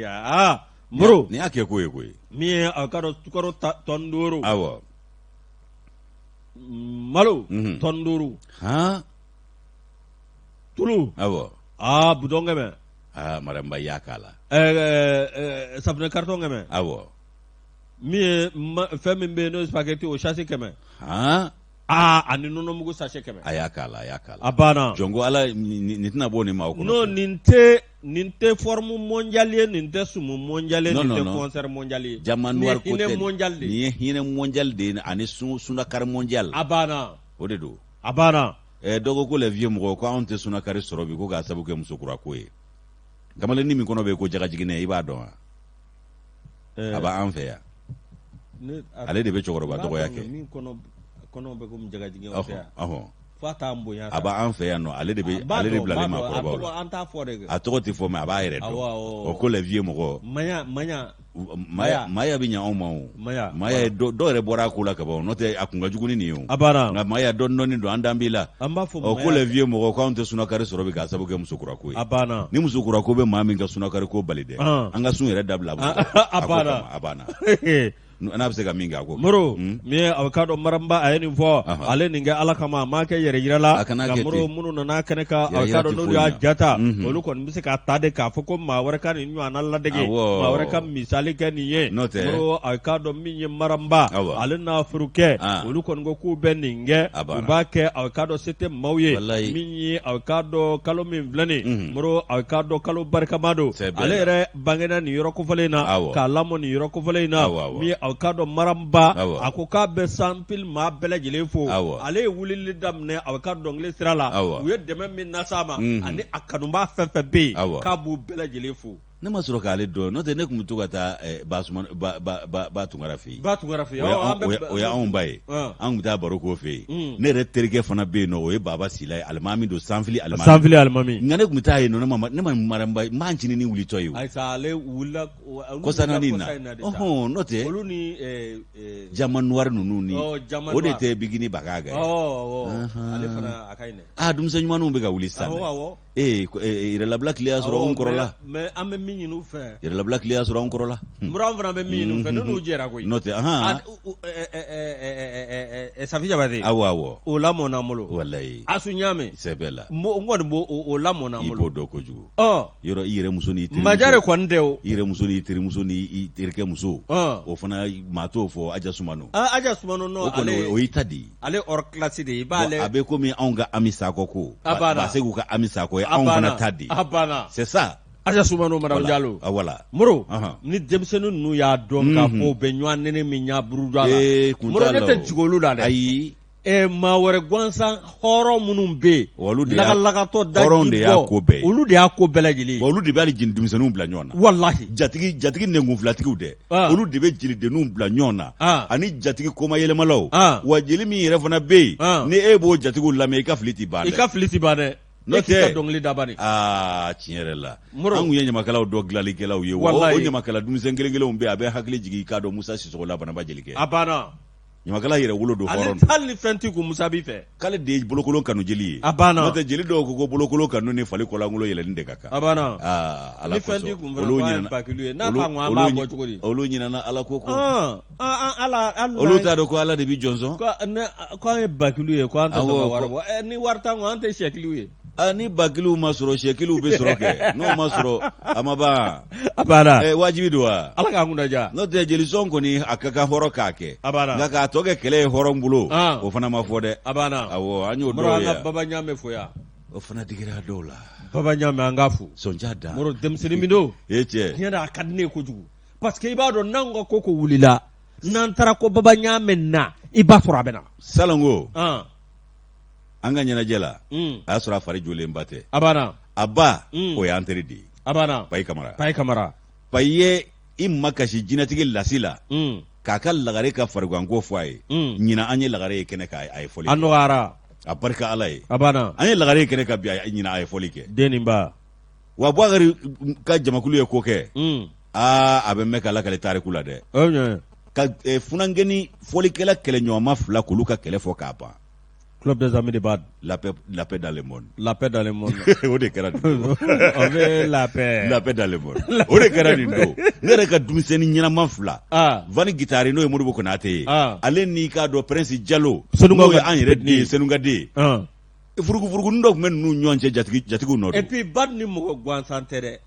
Aa Moro, Nin y'a kɛ ko ye koyi. min ye a k'a dɔn sukaro tɔni 5. Awɔ. Malo tɔni 5. Tulu. Awɔ. Aa bidɔn 100. Aa Maramba y'a k'a la. Safunɛ carton 100. Awɔ. Min ye fɛn min bɛ yen n'o ye spaghetti o sachet 100. Aa ani nɔnɔmugu sachet 100. A y'a k'a la, a y'a k'a la. A banna. Jɔn ko Ala nin tɛna bɔ nin maaw kɔnɔ. Non, nin tɛ forum mondial ye, nin tɛ sumu mondial ye, nin tɛ concert mondial ye. Diamant noir ko Nin ye tɛ. hinɛ mondial de Nin ye hinɛ mondial de ye ani sunakari mondial. A banna. O de don. A banna. Dɔ ko ko les vieux mɔgɔw ko anw tɛ sunakari sɔrɔ bi ko k'a sababu kɛ musokura ko ye. Kamalennin min kɔnɔ bɛ yen ko jagajiginɛ, i b'a dɔn wa? A b'an fɛ yan. Ale de bɛ cɛkɔrɔba dɔgɔya kɛ. Min kɔnɔ bɛ komi jagajigin, o tɛ yan. Ɔhɔn. F'a t'an bonya. A b'an fɛ yan nɔ, ale de bɛ ale de bilalen maakɔrɔbaw la. An t'a fɔ de. A tɔgɔ tɛ fɔ mais a b'a yɛrɛ dɔn. Awɔ, awɔ. O ko les vieux mɔgɔ. Maya, Maya. Maya, Maya bɛ ɲɛ anw ma o. Maya. Maya ye dɔ yɛrɛ bɔra a ko la ka ban, n'o tɛ a kun ka jugu ni nin ye o. A banna. Nka Maya dɔɔni dɔɔni don, an dan b'i la. An b'a fɔ Ɔ ko les vieux mɔgɔ k'anw tɛ sunakari sɔrɔ bi k'a sababu kɛ musokura ko ye. A banna. Ni musokura ko bɛ maa min ka sunakari ko bali dɛ. An ka sun yɛrɛ dabila. A banna. A banna. N'a bɛ se ka min kɛ, a k'o kɛ. Moro, min ye a k'a dɔn Maramba a ye nin fɔ, ale nin kɛ Ala kama, a m'a kɛ yɛrɛ yira la. A kana nka kɛ Moro, ten. minnu nana kɛnɛ kan, a Yɛrɛ k'a yira dɔn tɛ n'olu foyi y'a ɲa. ja ta, olu kɔni bɛ se k'a ta de k'a fɔ ko maa wɛrɛ ka nin ɲɔgɔnna ladege, Awɔ. maa wɛrɛ ka misali kɛ nin ye. N'o tɛ. Moro, a k'a dɔn min ye Maramba, Awɔ. ale n'a furukɛ, Ah. olu kɔni ko k'u bɛ nin kɛ, A u banna. b'a kɛ a k'a dɔn se tɛ maaw ye. Walayi. Min ye a k'a dɔn kalo min filɛ nin ye, Moro, a k'a dɔn kalo barikama don. Sɛbɛ Ale la. yɛrɛ bangena nin yɔrɔ kofɔlen in na, Awɔ. k'a lamɔ nin yɔrɔ kofɔlen in na, Awɔ, awɔ. min ye a k'a dɔn Maramba, Awɔ. a ko k'a bɛ Sanfili maa bɛɛ lajɛlen fo. Awɔ. Ale ye wulili daminɛ a ka dɔnkili sira la, Awɔ. u ye dɛmɛ min las'a ma, ani a kanubaa fɛn fɛn bɛ yen, Awɔ. k'a b'u bɛɛ lajɛlen fo. Ne ma sɔrɔ k'ale dɔn, n'o tɛ ne tun bɛ to ka taa ba Tunkara fɛ yen. Ba Tunkara fɛ yen. O ye anw ba ye. An tun bɛ taa baro k'o fɛ yen. Ne yɛrɛ terikɛ fana bɛ yen nɔ, o ye Baba Sila ye, alimami don, Sanfili alimami. Sanfili alimami. Nka ne tun bɛ taa yen nɔ, ne ma Maramba, n b'a ncinin wulitɔ ye o. Ayi sa, ale wulila kɔsa in na. Ɔhɔn, n'o tɛ. Olu ni Diamant noir ninnu ni. O de tɛ Bigini Bagaga ye. Awɔ, ale fana a ka ɲi dɛ. Aa, denmisɛn ɲumanninw bɛ ka wuli sisan dɛ. Awɔ, awɔ. Ee yɛrɛlabila tile y'a sɔrɔ anw kɔrɔla. Mais an bɛ min ɲini u fɛ. Yɛrɛlabila tile y'a sɔrɔ anw kɔrɔla. Mura, an fana bɛ min ɲini u fɛ, ne n'u jɛra koyi. N'o tɛ, ahan. Safi Jabate. Awɔ, awɔ. O lamɔna an bolo. Walayi. Asu Ɲame. Sɛbɛ la. N kɔni b'o o lamɔna an bolo. I b'o dɔn kojugu. Ɔ. Yɔrɔ i yɛrɛ muso n'i terimuso. Majare kɔni tɛ o. I yɛrɛ muso n'i terimuso n'i terikɛ muso. O fana maa t'o fɔ Aja Sumano. Aja Sumano non, ale. O y'i ta de ye. Ale hors classe de ye, i b'ale. A bɛ komi anw ka Ami Sakɔ ko. A banna. Baseku ka Ami Sakɔ ye anw fana ta de ye. A banna. C'est ça. Aja Sumano, madame Jalo. Voilà. Moro, ni denmisɛnnin ninnu y'a dɔn k'a fɔ u bɛ ɲɔgɔn nɛnɛ min ɲɛ buruja la. Ee, kun Moro, t'a ne la tɛ o. jigin olu la dɛ. Ayi. Maa wɛrɛ gansan hɔrɔn minnu bɛ yen olu de lagalagatɔ da hɔrɔn de y'a ko bɛɛ ye olu de y'a ko bɛɛ lajɛlen olu de bɛ hali jeli denmisɛnninw bila ɲɔgɔn na walahi jatigi jatigi nɛnkunfilatigiw dɛ olu de bɛ jelidenninw bila ɲɔgɔn na ani jatigi komayɛlɛmalaw wa jeli min yɛrɛ fana bɛ yen ni e b'o jatigiw lamɛn i ka fili tɛ ban dɛ i ka fili tɛ ban dɛ n'o tɛ dɔnkili da bani aa tiɲɛ yɛrɛ la an kun ye ɲamakalaw dɔ dilanlikɛlaw ye wa o ɲamakala denmisɛn kelen kelenw bɛ yen a bɛ hakili jigin i k'a dɔn Musa Sisɔkɔ la Banaba jelikɛ a banna ɲamakala yɛrɛ wolo don hɔrɔn hali ni fɛn t'i kun Musa b'i fɛ k'ale de ye bolokolon kanu jeli ye a banna n'o tɛ jeli dɔw ko ko bolokolon kanu ni fali kɔlankolon yɛlɛnni de ka kan a banna aa ala ni fɛn t'i kun fana olu ɲinana bakilu ye n'a t'an kun an b'a bɔ cogo di olu ɲinana ala ko kɔ ala olu t'a dɔn ko ala de bi jɔn sɔn ko an ye bakilu ye ko an tɛ sɔn ka wari bɔ ni wari t'an kun an tɛ sɛkiliw ye Aa ni bakiliw ma sɔrɔ sɛkiliw bɛ sɔrɔ kɛ n'o ma sɔrɔ a ma ban a banna ɛ wajibi don wa ala k'an kunna diya n'o tɛ jelisɔn kɔni a ka kan hɔrɔn k'a kɛ a banna nka k'a tɔ kɛ kɛlɛ ye hɔrɔn bolo o fana ma fɔ dɛ a banna awɔ an y'o dɔw ye an ka baba ɲamɛ fo yan o fana digira dɔw la baba ɲamɛ an k'a fo sɔnja da moro denmisɛnnin min don e cɛ tiɲɛ na a ka di ne ye kojugu parce que i b'a dɔn n'anw ka ko ko wulila n'an taara ko baba ɲamɛ na i b'a sɔrɔ a bɛ na salon ko an ka ɲɛnajɛ la mm. a y'a sɔrɔ a fari jolenba tɛ a banna a ba mm. o y'an teri de ye a banna payi kamara payi kamara payi ye i makasi jinɛtigi lasi la mm. k'a ka lagare ka fariganko fɔ a ye ɲinan an ye lagare ye kɛnɛ kan a ye fɔli kɛ a nɔgɔyara a barika ala ye a banna an ye lagare ye kɛnɛ kan bi ɲinan a ye fɔli kɛ den nin ba wa Bubakari ka jamakulu ye ko kɛ aa a bɛ mɛn ka lakale tariku la dɛ ka eh, funankɛni fɔlikɛla kɛlɛɲɔgɔnma fila k'olu ka kɛlɛ fɔ k'a ban Club des amis de Bad. La paix, la paix dans le monde. La paix dans le monde. o de kɛra nin don. On veut la paix. La paix dans le monde. O de kɛra nin don. Ne yɛrɛ ka denmisɛnnin ɲɛnama fila. Ah. Vani Gitari n'o ye Modibo Konate ye. Ah. Ale n'i k'a dɔn Prince Jalo. Senuka n'o ye an yɛrɛ den ye Senuka den ye. Ah. Furugufurugunin dɔ tun bɛ ninnu ɲɔgɔn cɛ jatigi jatigiw nɔ don. Et puis Bad ni mɔgɔ gansan tɛ dɛ.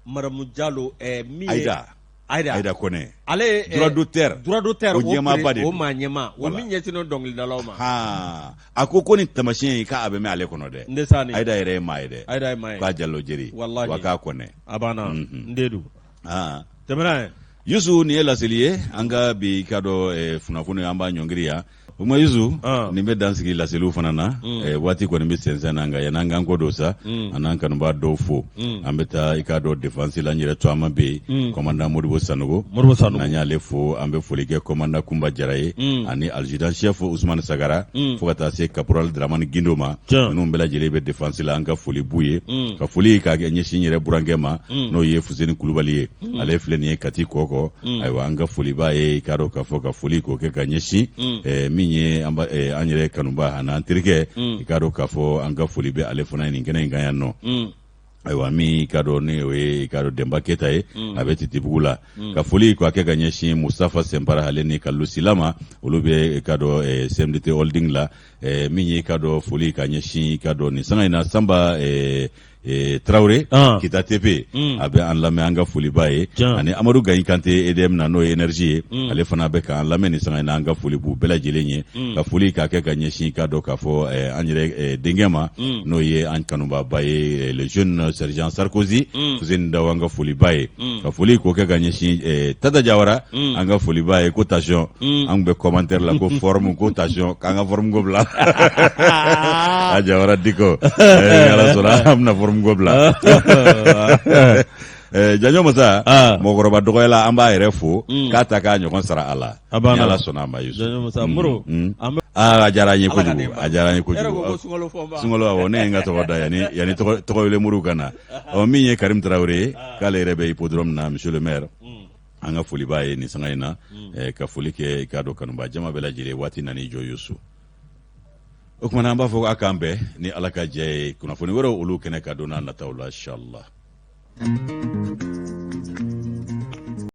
Madame Jalo eh, min ye. Aïda. Aïda. Aïda Kɔnɛ. Ale ye eh, droit d'auteur. Droit d'auteur o ɲɛmaaba de o maa ɲɛmaa o min ɲɛsinnen dɔnkilidalaw ma. Han a ko ko nin taamasiyɛn in k'a bɛ mɛn ale kɔnɔ dɛ. N tɛ sa ni. Aïda yɛrɛ ye maa ye dɛ. Aïda ye maa ye. K'a Jalo jeri. Walahi. Wa k'a Kɔnɛ. A banna n den don. Han. Tɛmɛna ye. Yusu nin ye laseli ye an ka bi i k'a dɔn eh, kunnafoni an b'a ɲɔngiri yan. O ma Yusu ah. nin bɛ dan sigi laseliw fana na mm. eh, waati kɔni bɛ sɛnsɛn na nka yan'an k'an kɔ don sa mm. an n'an kanubaa dɔw fo mm. an bɛ taa i k'a dɔn defansi la n yɛrɛ to an ma bɛ yen kɔmandan Modibo Sanogo n'an y'ale fo an bɛ foli kɛ kɔmandan Kunba Jara ye ani adjudant chef Usumani Sagara fo ka taa se caporal Dramani Gindo ma ninnu bɛɛ lajɛlen bɛ defansi la an ka foli b'u ye ka foli k'a ɲɛsin n yɛrɛ burankɛ ma n'o ye Fuseni Kulubali ye mm. ale filɛ nin ye kati kɔkɔ mm. ayiwa an ka foli b'a ye i k'a dɔn k'a fɔ ka foli k'o kɛ ka ɲɛsin mm. eh, min ye an eh, an yɛrɛ kanuba an'an terikɛ i k'a dɔn k'a fɔ an ka foli bɛ ale fana ye nin kɛnɛ in kan yan nɔ ayiwa min i k'a dɔn ni o ye i k'a dɔn Denba Keyita ye a bɛ Titibugu la ka foli k'a kɛ ka ɲɛsin Mustafa Sɛnpara ale ni Kalilu Sila ma olu bɛ i k'a dɔn eh, CMDT Holding la min ye i k'a dɔn foli ka ɲɛsin i k'a dɔn nin sanga in na Sanba Eh, Tarawele ah. Kita TP mm. a bɛ an lamɛn an ka foli b'a ye ani Amadu Gayi Kante EDM na n'o ye énergie ye mm. ale fana bɛ k'an lamɛn nin sanga in na an ka foli b'u bɛɛ lajɛlen ye mm. ka foli k'a kɛ ka ɲɛsin k'a dɔn k'a fɔ eh, an yɛrɛ eh, denkɛ ma n'o ye an kanubaaba ye le jeune sergent Sarkozy Fuseni Daw an ka foli b'a ye ka foli k'o kɛ ka ɲɛsin Tata Jawara an ka foli b'a ye ko tension an bɛ commentaire la ko forme ko tension k'an ka forme ko bila a Jawara Diko eh, ala sɔnna an bɛna forme ko bila eh, Janjo Masa ah. mɔgɔkɔrɔba dɔgɔyala an b'a yɛrɛ fo mm. k'a ta k'a ɲɔgɔn sara a la ni ala sɔnna a ma Yusu Janjo Masa mm, Moro mm. aa a diyara an ye kojugu a diyara an ye kojugu sunkalo awɔ ne ye n ka tɔgɔ da yanni yanni tɔgɔ wele muru ka na ɔ min ye Karim Tarawele ye ah. k'ale yɛrɛ bɛ hippodrome na monsieur le maire an ka foli b'a ye nin sanga in na mm. eh, ka foli kɛ i k'a dɔn kanuba jama bɛɛ lajɛlen waati nan'i jɔ Yusu o tuma na an b'a fɔ a k'an bɛn ni ala ka jɛ ye kunnafoni wɛrɛw olu kɛnɛ kan don n'a nataw la inshallah.